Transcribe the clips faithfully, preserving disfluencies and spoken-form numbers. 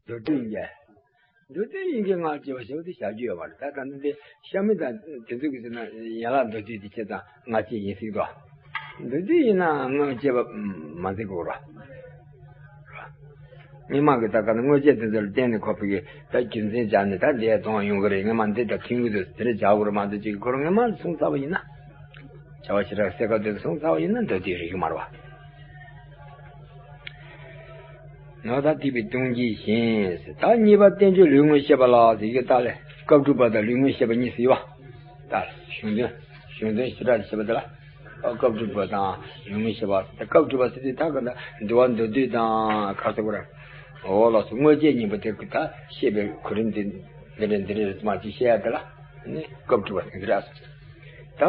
མདོ་སྡེ་ཡིན་གྱི། མདོ་སྡེ་ཡིན་གྱི་སྔགས་ཀྱི་བ་ཞེས་པ་དེ་བྱ་རྒྱུ་ཡོད་མ་རེད། ད་ད་ནི་དེ་ཤ་མི་དང་དེ་ཚོ་གི་ཟེར་ན་ཡན་ལག་མདོ་སྡེ་དེ་ཁྱེད་དང་སྔགས་ཀྱི་ཡིན་སྲིད་དོ། མདོ་སྡེ་ཡིན་ན་དངོས་བྱས་པ་མ་འཛིན་དགོས་རོ། སྔོན་མ་གི་ད་ག་ནི་དངོས་བྱས་དེ་ཚོ་ལ་བརྟེན་ནས་ཁོ་ཕ་གི་ད་རྒྱུ་མཚན་སྦྱར་ནས་ད་འདི་གཏོང་ཡོང་གི་རེད། སྔོན་མ་འདི་ད་མཐུན་གི་འདུག་དེ་འདྲ་བྱ་དགོས་རེད་མ་གཏོགས་ཅིག་ཁོ་རང་སྔོན་མ་གསུངས་ཚར་བ་ཡིན་ན། བྱ་བ་ཞེ་དྲག་གསལ་ཁ་དེ་གསུངས་ཚར་བ་ཡིན་ན་མདོ་སྡེ་རིགས་མ་རེད་བ། ནོར་དང་བསྡིགས་པའི་ལྟུང་བྱེད་བཞིན། ད་གཉིས་པ་བསྟན་བཅོས་ལུས་དངོས་བཤད་པ་ལ་ཟེར་གྱི་ད་ལས་སྐབས་དྲུག་པ་དང་ལུས་དངོས་བཤད་པ་གཉིས་ཟེར་བ། ད་གཞུང་དོན་གཞུང་དོན་ཞེ་དྲག་བཤད་པ་དེ་ལ་སྐབས་དྲུག་པ་དང་ལུས་དངོས་བཤད་པ་ཟེར་ད་སྐབས་དྲུག་པ་ཟེར་དུས་ད་ག་ད་འདུལ་བ་མདོ་སྡེ་དང་ག་ཟེར་དགོས་རེད། འོ་ལགས་སོ། དངོས་བྱས་གཉིས་པོ་དེ་ད་བཤད་པའི་གོ་རིམ་དེ་འདི་རེད་འདི་རེད་མ་ཅིག་བཤད་ཡ་དེ་ལ་ནི་སྐབས་དྲུག་པ་ཟེར་གྱི་རེད། ད་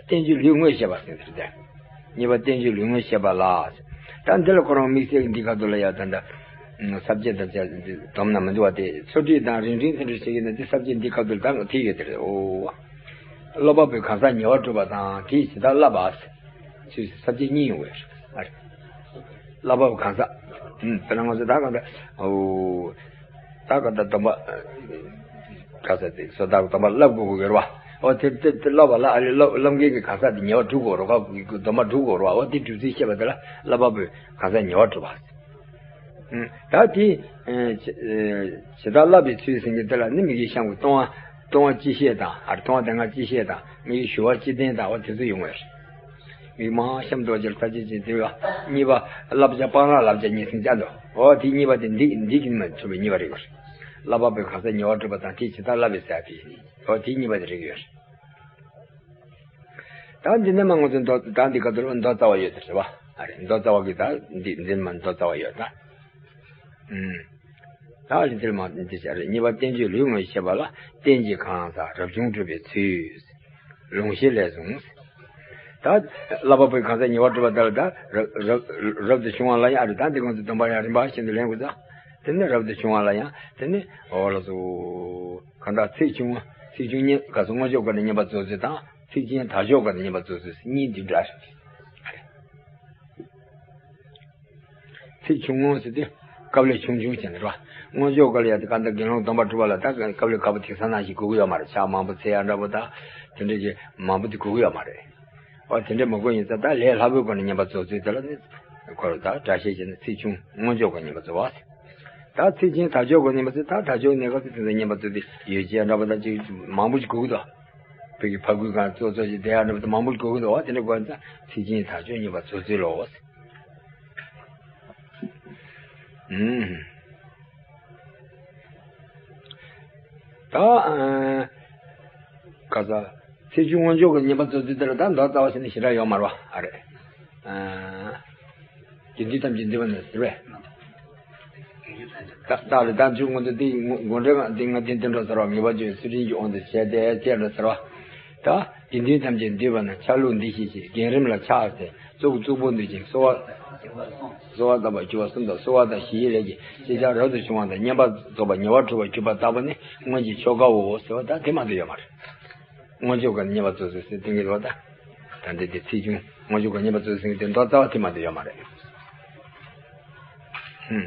བསྟན་བཅོས་ལུས་དངོས་བཤད་པ་ཟེར་གྱི་རེད། གཉིས་པ་བསྟན་བཅོས་ལུས་དངོས་བཤད་པ་ལ། ད་འདི་ལ་ཁོ་རང་དམིགས་བསལ་གྱི་འདི་ཁ་ཐུག་ལ་ཡ་ད་ད་ས་བཅད་ད་ཅི་སྡོམ་ན་མི་འདུག་བ། དེ་ཚུལ་ཁྲིམས་དང་རིགས་མཐུན་ཚུལ་ཁྲིམས་བྱེད་ཀྱི་ན་དེ་ས་བཅད་འདི་ཁ་ཐུག་ལ་ད་དེ་ཡོད་དེ་རེད། ཨོ། བསླབ་པ་པོས་གང་ཟག་ཉེ་བར་སྒྲུབ་པ་དང་དེས་ཇི་ལྟར་བསླབ་པ། ཚུལ་ས་བཅད་གཉིས་ཡོང་བས། བསླབ་པ་པོས་གང་ཟག་ཨུམ་དཔེར་ན་ང་ཚོ་ད་གང་ཟག་ཨོ། ད་ག་ད་སྡོམ་པ། ག་ས་དེ་སོ་ད་སྡོམ་པ་བསླབ་དགོས་ཀྱི་ཡོད་རེད་བ། ཨོ་དེ་དེ་དེ་བསླབ་པ་ལ་ཨ་ལེ་བསླབ་བསླབ་མཁན་གྱི་གང་ཟག་དེ་ཉེ་བར་སྒྲུབ་དགོས་རེད་བ། སྡོམ་པ་སྒྲུབ་དགོས་རེད་བ། ཨོ་དེ་སྒྲུབ་ཚུལ་བཤད་པ་དེ་ལ་བསླབ་པ་པོས་གང་ཟག་ཉེ་བར་སྒྲུབ་པ། ད་དེ་ཇི་ལྟར་བསླབ་པའི་ཚུལ་ཟེར་མཁན་དེ་ལ་ནི་མི་དགེ་བཤམས་ཀྱི་ལྟུང་བ་ལྟུང་བ་སྤྱི་བཤད་དང་ཨ་ལྟུང་བ་དེ་སྔ་སྤྱི་བཤད་དང་མི་དགེ་ཞུ་བ་སྤྱི་བསྟན་དང་ཨོ་དེ་ཚོ་ཡོང་བས། མི་དགེ་མ་ཤམ་རྡོ་རྗེར་ས་བཅད་ཅན་དེ་བ་གཉིས་པ་བསླབ་བྱ་སྤང་བླང་བསླབ་བྱ་གཉིས་ཟིན་ཅན་དུ། ཨོ་དེ་གཉིས་པ་དེ་འདི་འདི་གིན་མ་ཐུབ་པའི་གཉིས་པ་རིག་པར། བསླབ་པ་པོས་གང་ཟག་ཉེ་བར་སྒྲུབ་པ་དང་དེས་ཇི་ལྟར་བསླབ་པའི་ཟེར་དེ། ཨོ་དེ་གཉིས་པ་དེ་རིག་ཡོད། ད་འདི་ནས་མ་ང་ཚོ་མདོ་ད་འདི་ག་དུ་མདོ་རྩ་བ་ཡོད་དེ་རེད་བ། ཨ་རེ་མདོ་རྩ་བ་གི་ད་འདི་འདི་ནས་མ་མདོ་རྩ་བ་ཡོད་ད། ཨུམ། ད་ལི་ཐིལ་མ་འདི་བྱ་རེད། གཉིས་པ་བསྟན་བཅོས་ལུས་དངོས་བཤད་པ་ལ་རྟེན་གྱི་གང་ཟག་རབ་བྱུང་སྒྲུབ་པའི་ཚུལ། ལུང་གཞི་ལས་གསུངས། ད་བསླབ་པ་པོའི་གང་ཟག་ཉེ་བར་སྒྲུབ་པ་ལྟར་ད་རབ་རབ་རབ་ཏུ་བྱུང་བ་ལ་ཡང་ཨ་རེ་ད་འདི་ཁོང་ཚོ་སྡོམ་པ་ཡང་རིམ་པ་བཞིན་དུ་ལེན་དགོས་ཙང་། དེ་ནས་རབ་ཏུ་བྱུང་བ་ལ་ཡང་དེ་ནས་འོ་ལ་སོ། གང་ལྟར་ཚིག་ཆུང་ངུ་ཚིག་ཆུང་གཉིས་ག་སོ་སྔོན་ཆོས་སྐོར་ནས་བསྙེན་པར་རྫོགས་ཚུལ་དང་ཚིག་ཆེན་དལ་འབྱོར་སྐོར་ནས་བསྙེན་པར་རྫོགས་ཚུལ་གཉིས་འདི་འདྲ་རེད། ཚིག་ཆུང་ངུ་ཟེར་དུས་སྐབས་ལས་ཆུང་ཆུང་བྱས་ནས་རོ། སྔོན་ཆོས་སྐོར་ལ་ཡ་དེ་ག་འདྲ་དགེ་སློང་སྡོམ་པ་སྒྲུབ་པ་ལ་ད་སྐབས་ལས་ཁ་པོ་དེང་སང་ནང་བཞིན་དགོས་ཀྱི་ཡོད་མ་རེད། ཕྱག་མང་པོ་འཚལ་ཡ་འདྲ་པོ་ད་དེ་འདྲ་གི་མང་པོ་དེ་དགོས་ཀྱི་ཡོད་མ་རེད། འོ་དེ་འདྲ་མི་དགོས་ཡིན་ཙང་ད་ལས་སླ་པོའི་སྒོ་ནས་བསྙེན་པར་རྫོགས་ཚུལ་དེ་ལ་ནི་ཁོ་ལ་ད་སྒྲ་བཤད་བྱས་ནས་ཚིག་ཆུང་སྔོན་ཆོས་སྐོར་བསྙེན་པར་རྫོགས་པ། ད་ཚིག་ཆེན་དལ་འབྱོར་སྐོར་བསྙེན་པར་རྫོགས་ད་དལ་འབྱོར་གནས་སྐབས་སུ་དེ་ཚོ་བསྙེན་པར་རྫོགས་ཏེ་ཡོད་ཅེས་འདྲ་པོ་ད་ཅིག་མང་པོ་ཞིག་དགོས་ཀྱི་འདུག་བོད་ཀྱི་ཕ་རྒོད་གང་གཙོ་གཙོ་ཞིག་བསྡད་ཡ་འདྲ་པོ་ད་མང་པོ་ཞིག་དགོས་ཀྱི་འདུག་བ། དེ་འདྲ་དགོས་ན་ཚིག་ཆེན་དལ་འབྱོར་བསྙེན་པར་རྫོགས་ཚུལ་ལོ། ཨུམ། ད་ཨ་ག་ས་ཚེས་བཅུ་སྔོན་འཇུག་གི་བསྙེན་པར་རྫོགས་ཚུལ་དེ་ལ་ད་མདོ་རྩ་བ་ཟེར་ནས་ཞེ་དྲག་ཡོད་མ་རེད་བ། ཨ་རེད། ཨ་དགེ་འདུན་ཐམས་ཅད་འདུས་པ་ན་ཟེར་བས། ད་ད་རེད། ད་མཇུག་ངོ་དེ་འདི་ངོ་འདྲེ་ང་འདི་ང་འདི་འདི་འགྲོ་ཟེར་བ། ངེས་པར་འཇུག་ཚུལ་ཁྲིམས་ཀྱི་དབང་དུ་བྱས་ཏེ་ཅེས་འགྲོ་ཟེར་བ། ད་དགེ་འདུན་ཐམས་ཅད་འདུས་པ་ན་ཆ་ལུགས་འདི་ཤེས་ཤིང་རྒན་རིམ་ལ་ཕྱག་འཚལ། གཙུག་གཙུག་ཕུད་འདོན་ཅིང་གསོལ་བ། གསོལ་བ་བཏབ་པ་བཅུ་པ་གསུམ་དང་གསོལ་བ་དང་ཞི་བའི་ལས་ཀྱིས་ཅི་བྱ་རབ་ཏུ་བྱུང་བ་དང་བསྙེན་པར་རྫོགས་པ་ཉེ་བར་གྲུབ་པར་གྱུར་པ་ལྟ་བུ་ནི་སྔོན་གྱི་ཆོ་གའོ་ཟེར་བ་ད་དེ་མ་གཏོགས་ཡོད་མ་རེད། སྔོན་ཆོས་སྐོར་ནས་བསྙེན་པར་རྫོགས་ཚུལ་ཟེར་དེ་གཉིས་ལོ་ད། ད་འདི་དེ་ཚིག་ཆུང་སྔོན་ཆོས་སྐོར་ནས་བསྙེན་པར་རྫོགས་ཚུལ་ཟེར་དེ་མདོ་རྩ་བ་དེ་མ་གཏོགས་ཡོད་མ་རེད། ཧུམ།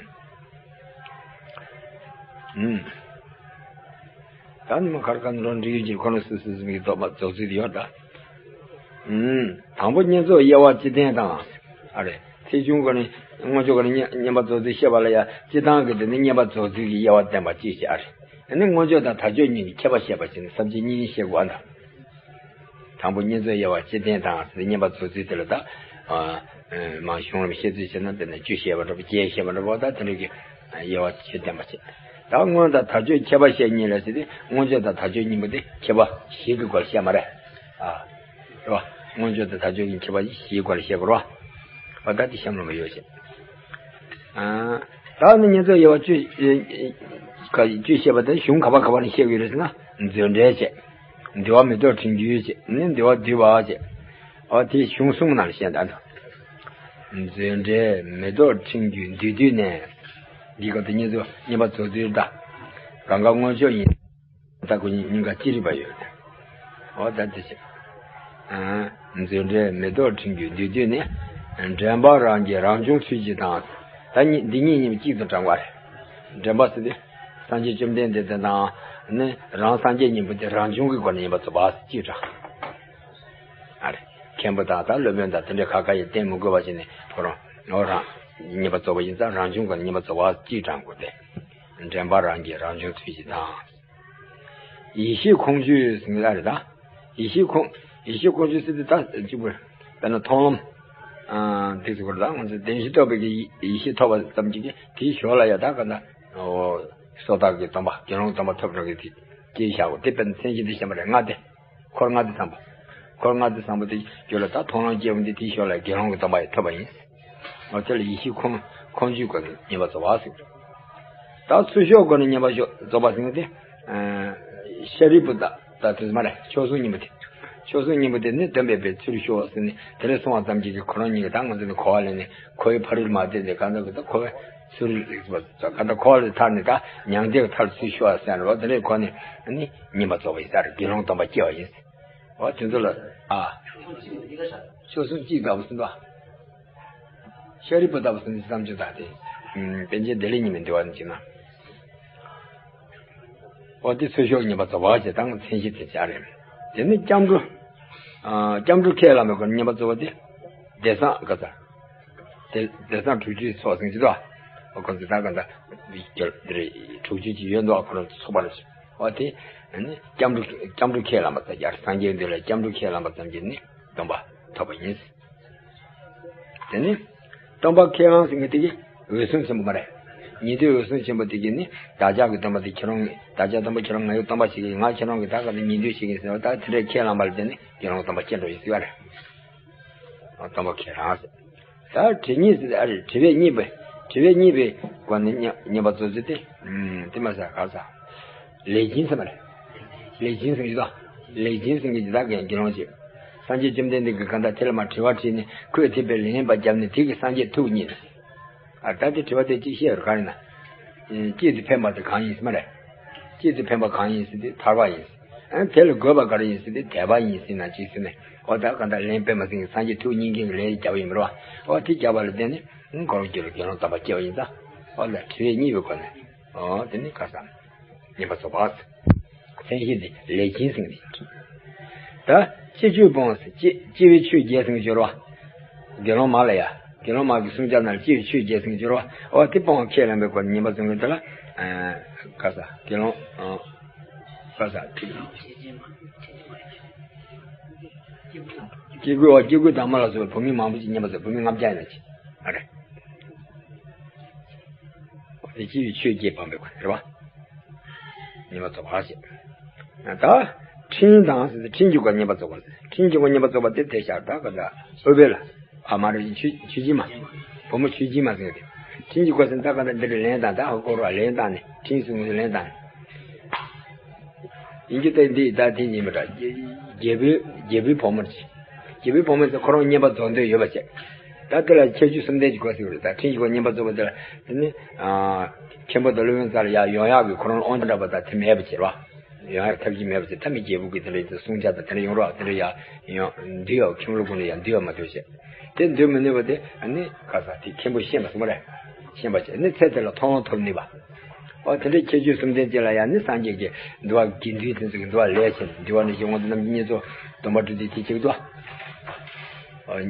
ཧུམ། ད་ནི་མ་གར་ག་ནི་རོ་འབྲི་ཡུལ་གྱི་ཁོ་ན་སུ་སུ་སུ་གི་རྫོགས་པ་རྫོགས་ཚུལ་དེ་ཡོད་ད། ཨུམ། དང་པོ་བསྙེན་རྫོགས་དབྱེ་བ་སྤྱི་དོན་དང་། ཨ་རེ། ཚེས་ཆུང་གི་ནི་སྔོན་ཆོས་ཀྱི་ནི་བསྙེན་པར་རྫོགས་ཚུལ་བཤད་པ་ལ་ཡང་སྤྱི་དང་གི་དེ་ནི་བསྙེན་པར་རྫོགས་ཚུལ་གྱི་དབྱེ་བ་བསྟན་པ་གཅིག་བྱས། ཨ་རེ། ཨ་ནི་སྔོན་ཆོས་དང་དལ་འབྱོར་གཉིས་ཀྱི་ཁྱད་པར་བཤད་པ་བྱས་ནས་ས་བཅད་གཉིས་གཉིས་བཤད་དགོས་ཨ་ད། དང་པོ་བསྙེན་རྫོགས་དབྱེ་བ་སྤྱི་དོན་དང་ཟེར་བསྙེན་པར་རྫོགས་ཚུལ་དེ་ལ་ད། ཨ། མ་གཞུང་ལ་བཤད་ཚུལ་བྱས་ན་དེ་ནི་བཅུ་བཤད་པ་འདྲ་པོ་བརྒྱད་བཤད་པ་འདྲ་པོ་ད་དེ་འདྲ་གི་དབྱེ་བ་ཆོས་བསྟན་པ་བྱས། ད་སྔོན་དང་དལ་འབྱོར་ཁྱད་པར་བཤད་གཉིས་ལ་ཟེར་ཏེ་སྔོན་ཆོས་དང་དལ་འབྱོར་གཉིས་པོ་དེ་ཁྱད་པར་བཞི་གི་སྐོར་བཤད་མ་རེད། ཨ། རེད་བ། སྔོན་ཆོས་དང་དལ་འབྱོར་གྱི་ཁྱད་པར་བཞིའི་སྐོར་བཤད་དགོས་རེད་བ། ཨ་ད་དེ་གཤམ་ལ་མ་ཡོད་བཤད། ཨ། ད་ནི་བསྙེན་རྫོགས་དབྱེ་བ་བཅུ། ཁ་བཅུ་བཤད་པ་དེ་གཞུང་ག་པ་ག་པ་ནས་བཤད་དགོས་རེད་ཟེར་ན་མཛོད་འགྲེལ་བྱས། འདུལ་བ་མེ་ཏོག་ཕྲེང་རྒྱུད་བྱས་ནི་འདུལ་བ་བསྡུས་པ་བྱས། ཨོ་དེ་གཞུང་གསུམ་ནང་ལ་བཤད་ད། མཛོད་འགྲེལ་མེ་ཏོག་ཕྲེང་རྒྱུད་འདུས་བསྡུས་ནས། འདི་ག་དེ་བསྙེན་རྫོགས་བསྙེན་པར་རྫོགས་ཚུལ་ད། གང་ག་སྔོན་ཆོས་ཡིན། ད་ཁོ་གཉིས་གཉིས་ཀ་ཅི་རིགས་པ་ཡོད། ཨོ་ད་དེ་བྱས། ཨ། མཛོད་འགྲེལ་མེ་ཏོག་ཕྲེང་རྒྱུད་འདུས་བསྡུས་ནས། འདྲེན་པ་རང་གི་རང་བྱུང་ཚུལ་གྱིས་དང་། ད་གཉིས་འདི་གཉིས་གཉིས་གཅིག་ཏུ་དྲངས་པ་རེད། འདྲེན་པ་ཟེར་དེ། སངས་རྒྱས་བཅོམ་ལྡན་འདས་དེ་དང་། ནི་རང་སངས་རྒྱས་གཉིས་པོ་དེ་རང་བྱུང་གི་སྒོ་ནས་ཉན་པ་ཚོ་བ་ཅིག་དྲངས། ཨ་རེ། མཁན་པོ་དང་ད་སློབ་དཔོན་དང་དེ་འདྲའི་ཁ་ཁ་ཡི་བསྟེན་མི་དགོས་པ་བྱས་ནས་ཁོ་རང་ངོ་རང་ཉན་པ་ཚོ་བ་ཡིན་ཙང་རང་བྱུང་སྒོ་ནས་ཉན་པ་ཚོ་བ་ཅིག་དྲངས་དགོས་ཏེ། འདྲེན་པ་རང་གི་རང་བྱུང་ཚུལ་གྱིས་དང་། ཡེ་ཤེས་ཁོང་ཆུད་ཟེར་གྱི་ཨ་རེད་ད། ཡེ་ཤེས་ཁོང་། ཡེ་ཤེས་ཁོང་ཆུད་ཟེར་དེ་ད་གཅིག་པུ། དཔེར་ན་མཐོང་ལམ། ཨ། དེ་ཟེར་དགོས་རེད་ད། ང་ཚོ་བདེན་བཞི་རྟོགས་པའི་གི་ཡེ་ཤེས་ཐོབ་པ་ཙམ་གྱིས་དེའི་ཞོར་ལ་ཡ་ད་ག་ད། ཨོ། སོ་ཐར་གྱི་སྡོམ་པ་དགེ་སློང་སྡོམ་པ་ཐོབ་འགྲོ་གི་དེ་སྐྱེས་བཞག་གོ་དེ་དཔེར་ན་མཚན་གཞི་འདི་བཤད་པ་རེད་ལྔ་སྡེ། འཁོར་ལྔ་སྡེ་ཚང་པ། འཁོར་ལྔ་སྡེ་ཚང་པ་དེ་རྒྱུད་ལ་ད་མཐོང་ལམ་སྐྱེས་པ་འདི་དེའི་ཞོར་ལ་དགེ་སློང་གི་སྡོམ་པ་ཡང་ཐོབ་པ་ཡིན། འོ་དེ་ལ་ཡེ་ཤེས་ཁོང་ཁོང་ཆུད་སྒོ་ནས་ཉན་པ་རྫོགས་པ་ཟེར། ད་ཚུར་ཤོག་སྒོ་ནས་ཉན་པ་ཤོ་རྫོགས་པ་ཟེར་ཏེ། ཤཱ་རིའི་བུ་དང་ད་དེ་མ་རེད་མཆོག་ཟུང་གཉིས་པོ་དེ། མཆོག་ཟུང་གཉིས་པོ་དེ་ནི་སྟོན་པའི་པའི་ཚུར་ཤོག་ཟེར་ནས་དེ་ལས་སོང་བ་ཙམ་གྱིས་ཀྱི་ཁོ་རང་གཉིས་ཀྱི་ད་ང་ཚོ་ནི་གོ་བ་ལེན་ནས་ཁོའི་ཕ་རོལ་མ་བསྡད་དེ་གང་ལྟར་གི་ད་ཁོ་བའི་ཚུར་རིག་པ་ད་གང་ལྟར་གོ་བ་ལས་ཐར་ནས་ད་མྱང་འདས་ཀྱི་མཐར་ཚུར་ཤོག་ཟེར་རོ་དེ་ལས་ཁོ་ནི་ནི་ཉན་པ་རྫོགས་པ་ཡིན་ས་རེད་དགེ་སློང་སྡོམ་པ་སྐྱེ་བ་ཡིན། འོ་དེ་ཚོ་ལ་ཨ། མཆོག་ཟུང་གཅིག་ལྟ་བུ་ཟིན་པ། ཤཱ་རིའི་བུ་ལྟ་བུ་ཟིན་བསམ་བརྗོད་དང་དེ། ཨུམ། པཎ་ཆེན་བདེ་ལེགས་ཉི་མའི་འདུལ་བ་ནི་བྱས་ན། འོ་དེ་ཚུར་ཤོག་ཉན་པ་རྫོགས་པ་ཞེས་དང་མཚན་གཞི་དེ་ཆ་རེད། དེ་ནི་སྐྱབས་འགྲོ། ཨ། སྐྱབས་འགྲོ་ཁས་བླངས་པའི་སྒོ་ནས་ཉན་པ་རྫོགས་པ་དེ། བདེ་གསང་ག་ས། དེ་བདེ་གསང་དྲུག་ཅུའི་ཚོགས་ཟིན་གྱི་དོ། འོ་ཁོང་ཚོ་ད་ག་འདྲ་དེ་རེད་དྲུག་ཅུ་ཅིག་ཡོད་འདུག་ཁོ་རང་ཚོགས་པ་རེད། འོ་དེ་ནི་སྐྱབས་འགྲོ་སྐྱབས་འགྲོ་ཁས་བླངས་པ་ཟེར་ཡར་སངས་རྒྱས་འདི་ལ་སྐྱབས་འགྲོ་ཁས་བླངས་པ་ཙམ་གྱིས་ནི་སྡོམ་པ་ཐོབ་པ་ཡིན། དེ་ནི་སྟོན་པ་ཁས་བླངས་ཟེར་མཁན་དེ་གི་འོད་སྲུང་ཆེན་པོ་མ་རེད། ཉན་ཐོས་འོད་སྲུང་ཆེན་པོ་དེ་གི་ནི་བདག་ཅག་གི་སྟོན་པ་དེ་ཁྱེད་རང་གི་བདག་ཅག་སྟོན་པ་ཁྱེད་རང་ང་ཡི་སྟོན་པ་ཞིག་ཡིན་ང་ཁྱེད་རང་གི་ད་ག་ནི་ཉན་ཐོས་ཞིག་ཡིན་ཟེར་བ་ད་དེ་འདྲའི་ཁས་བླངས་པ་ལ་བརྟེན་ནས་དགེ་སློང་སྟོན་པ་སྐྱེ་འགྲོ་ཡིན་ཟེར་བ་རེད། སྟོན་པ་ཁས་བླངས་ཟེར། ད་དྲི་ཉིད་ཟེར་ཨ་རེ་དྲི་བའི་གཉིས་པའི་དྲི་བའི་གཉིས་པའི་སྒོ་ནས་ཉན་ཉན་པ་ཚོ་ཟེར་ཏེ། ཨུམ། དེ་མ་ཟེར་ག་ས། ལས་སྦྱིན་ཟེར་མ་རེད། ལས་སྦྱིན་ཟེར་གྱི་ད། ལས་སྦྱིན་ཟེར་གྱི་ད་གན་དགེ་སློང་ཅིག་སངས་རྒྱས་བཅོམ་ལྡན་འདས་ཀྱིས་གང་ལྟར་དེ་ལ་མ་དྲི་བ་དྲིས་ནས་ཁོས་ཐེག་པའི་ལན་པ་བརྒྱབ་ནས་དེ་གིས་སངས་རྒྱས་ཐུགས་མཉེས། ཨ་ད་དེ་དྲི་བ་དེ་གཅིག་བཤད་རུ་ག་རེ་ན། ཨེ། གཅིག་ཏུ་ཕན་པ་དེ་གང་ཡིན་ཟེར་མ་རེད། གཅིག་ཏུ་ཕན་པ་གང་ཡིན་ཟེར་དེ་ཐར་པ་ཡིན། ཨ་དེ་ལ་དགོས་པ་ག་རེ་ཡིན་ཟེར་དེ་དད་པ་ཡིན་ཟེར་ན་གཅིག་ཟེར་ནས་འོ་ད་གང་ལྟར་ལན་པད་མ་སེང་གེས་སངས་རྒྱས་ཐུགས་མཉེས་མཁན་གྱི་ལན་བརྒྱབ་ཡིན་པ་རེད་བ། འོ་དེ་བརྒྱབ་པ་ལ་བརྟེན་ནས་ཨང་འཁོར་བ་སྒྱུ་ལུས་དགེ་སློང་དམ་པ་སྐྱེ་བ་ཡིན་ཙང་། འོ་ལ་དྲི་བའི་གཉིས་པའི་སྒོ་ནས་འོ་དེ་ནི་ཁ་སང་ཉན་པ་རྫོགས་པ། མཚན་གཞི་འདི་ལས་སྦྱིན་ཟེར་གྱི་འདུག་ད་སྤྱི་ཆོས་སྤོང་ཟེར་སྤྱི་སྤྱི་བོའི་ཆོས་བརྒྱད་ཟེར་གྱི་ཡོད་རེད་བ། དགེ་སློང་མ་ལ་ཡ། དགེ་སློང་མ་གི་གསུང་ཆ་ནང་ལ་སྤྱི་བོའི་ཆོས་བརྒྱད་ཟེར་གྱི་ཡོད་རེད་བ། འོ་དེ་སྤོང་བ་ཁས་བླངས་པའི་སྒོ་ནས་ཉན་པ་ཟེར་གྱི་འདི་ལ། ཨ། ག་ས་དགེ་སློང་། ཨ། ག་ས་དེ། སྐྱེ་དགུའི་འོ་སྐྱེ་དགུའི་དྭངས་མ་ལ་སོགས་པའི་བུད་མེད་མང་པོ་ཅིག་ཉན་པ་ཟེར་བུད་མེད་ལྔ་བརྒྱ་ཡིན་ན་ཅི། ཨ་རེད། དེ་སྤྱི་བོའི་ཆོས་བརྒྱད་སྤངས་པའི་སྒོ་ནས་རེད་བ། ཉན་པ་རྫོགས་པ་ཞེས། ད་ཕྲིན་དང་ཟེར་ཏེ་ཕྲིན་གྱི་སྒོ་ཉན་པ་རྫོགས་པ་ཟེར། ཕྲིན་གྱི་སྒོ་ཉན་པ་རྫོགས་པ་དེ་དེ་ཤར་ད་ག་ད་ཨུཏྤལ་ལ། ཨ་མ་རེད་ཆོས་ཆོས་སྦྱིན་མ། བུ་མོ་ཆོས་སྦྱིན་མ་ཟེར་ཏེ། ཕྲིན་གྱི་སྒོ་ཟེར་ད་ག་ད་འདི་རེད་ལན་དང་ད་ཧ་གོ་ར་ལན་དང་ནི་ཕྲིན་གསུང་གི་ལན་དང་ནི། ཡིན་གྱི་ད་འདི་ད་དེ་ཉིན་མ་འདྲ། རྒྱལ་པོའི་རྒྱལ་པོའི་བུ་མོ་ཅིག་རྒྱལ་པོའི་བུ་མོ་ཟེར་ཁོ་རང་བསྙེན་པ་རྫོགས་འདོད་ཡོད་པ་བྱས། ད་དེ་ལ་ཁྱད་ཆོས་གསུམ་ལྡན་གྱི་སྒོ་ཟེར་བ་རེད། ད་ཕྲིན་གྱི་སྒོ་བསྙེན་པ་རྫོགས་པ་དེ་ལ་དེ་ནི། ཨ། མཁན་པོ་དང་སློབ་དཔོན་རྩ་ལ་ཡ་ཡོང་ཡག་གི་ཁོ་རང་ལ་དབང་ཆ་འདྲ་པོ་ད་དེ་མེད་པ་བྱས་རོ། ཡོང་ཡག་ཐབས་ཀྱིས་མེད་པ་བྱས་ད་མི་རྒྱལ་པོ་གི་དེ་འདྲ་ཡིན་ཙང་གསུང་ཆ་དང་དེ་འདྲ་ཡོང་རོགས་དེ་འདྲ་ཡ་ཡོང་འདུལ་ཡག་མཁན་སློབ་དགོན་ལ་ཡ་འདུལ་ཡག་མ་ཐུབ་བྱས། དེ་འདུལ་མི་ནུས་པ་དེ་ནི་ག་ས་དེ་མཁན་པོ་ཤེས་པ་སོང་བ་རེད། ཤེས་པ་བྱས་ནི་ཚེ་དེ་ལ་མཐོང་ལམ་ཐོབ་ནུས་པ། ཨོ་དེ་འདྲའི་ཁྱད་ཆོས་གསུམ་ལྡན་ཅིག་ལ་ཡང་ནི་སངས་རྒྱས་ཀྱི་འདུལ་བ་དགེ་འདུན་དེ་ཚོ་གི་འདུལ་བ་ལས་བྱེད་འདུལ་བ་ནི་ཞེས་དབང་དུ་རྣམ་བསྙེན་རྫོགས་སྡོམ་པ་གྲུབ་སྟེ་དེ་བྱེད་དོ། ཨོ་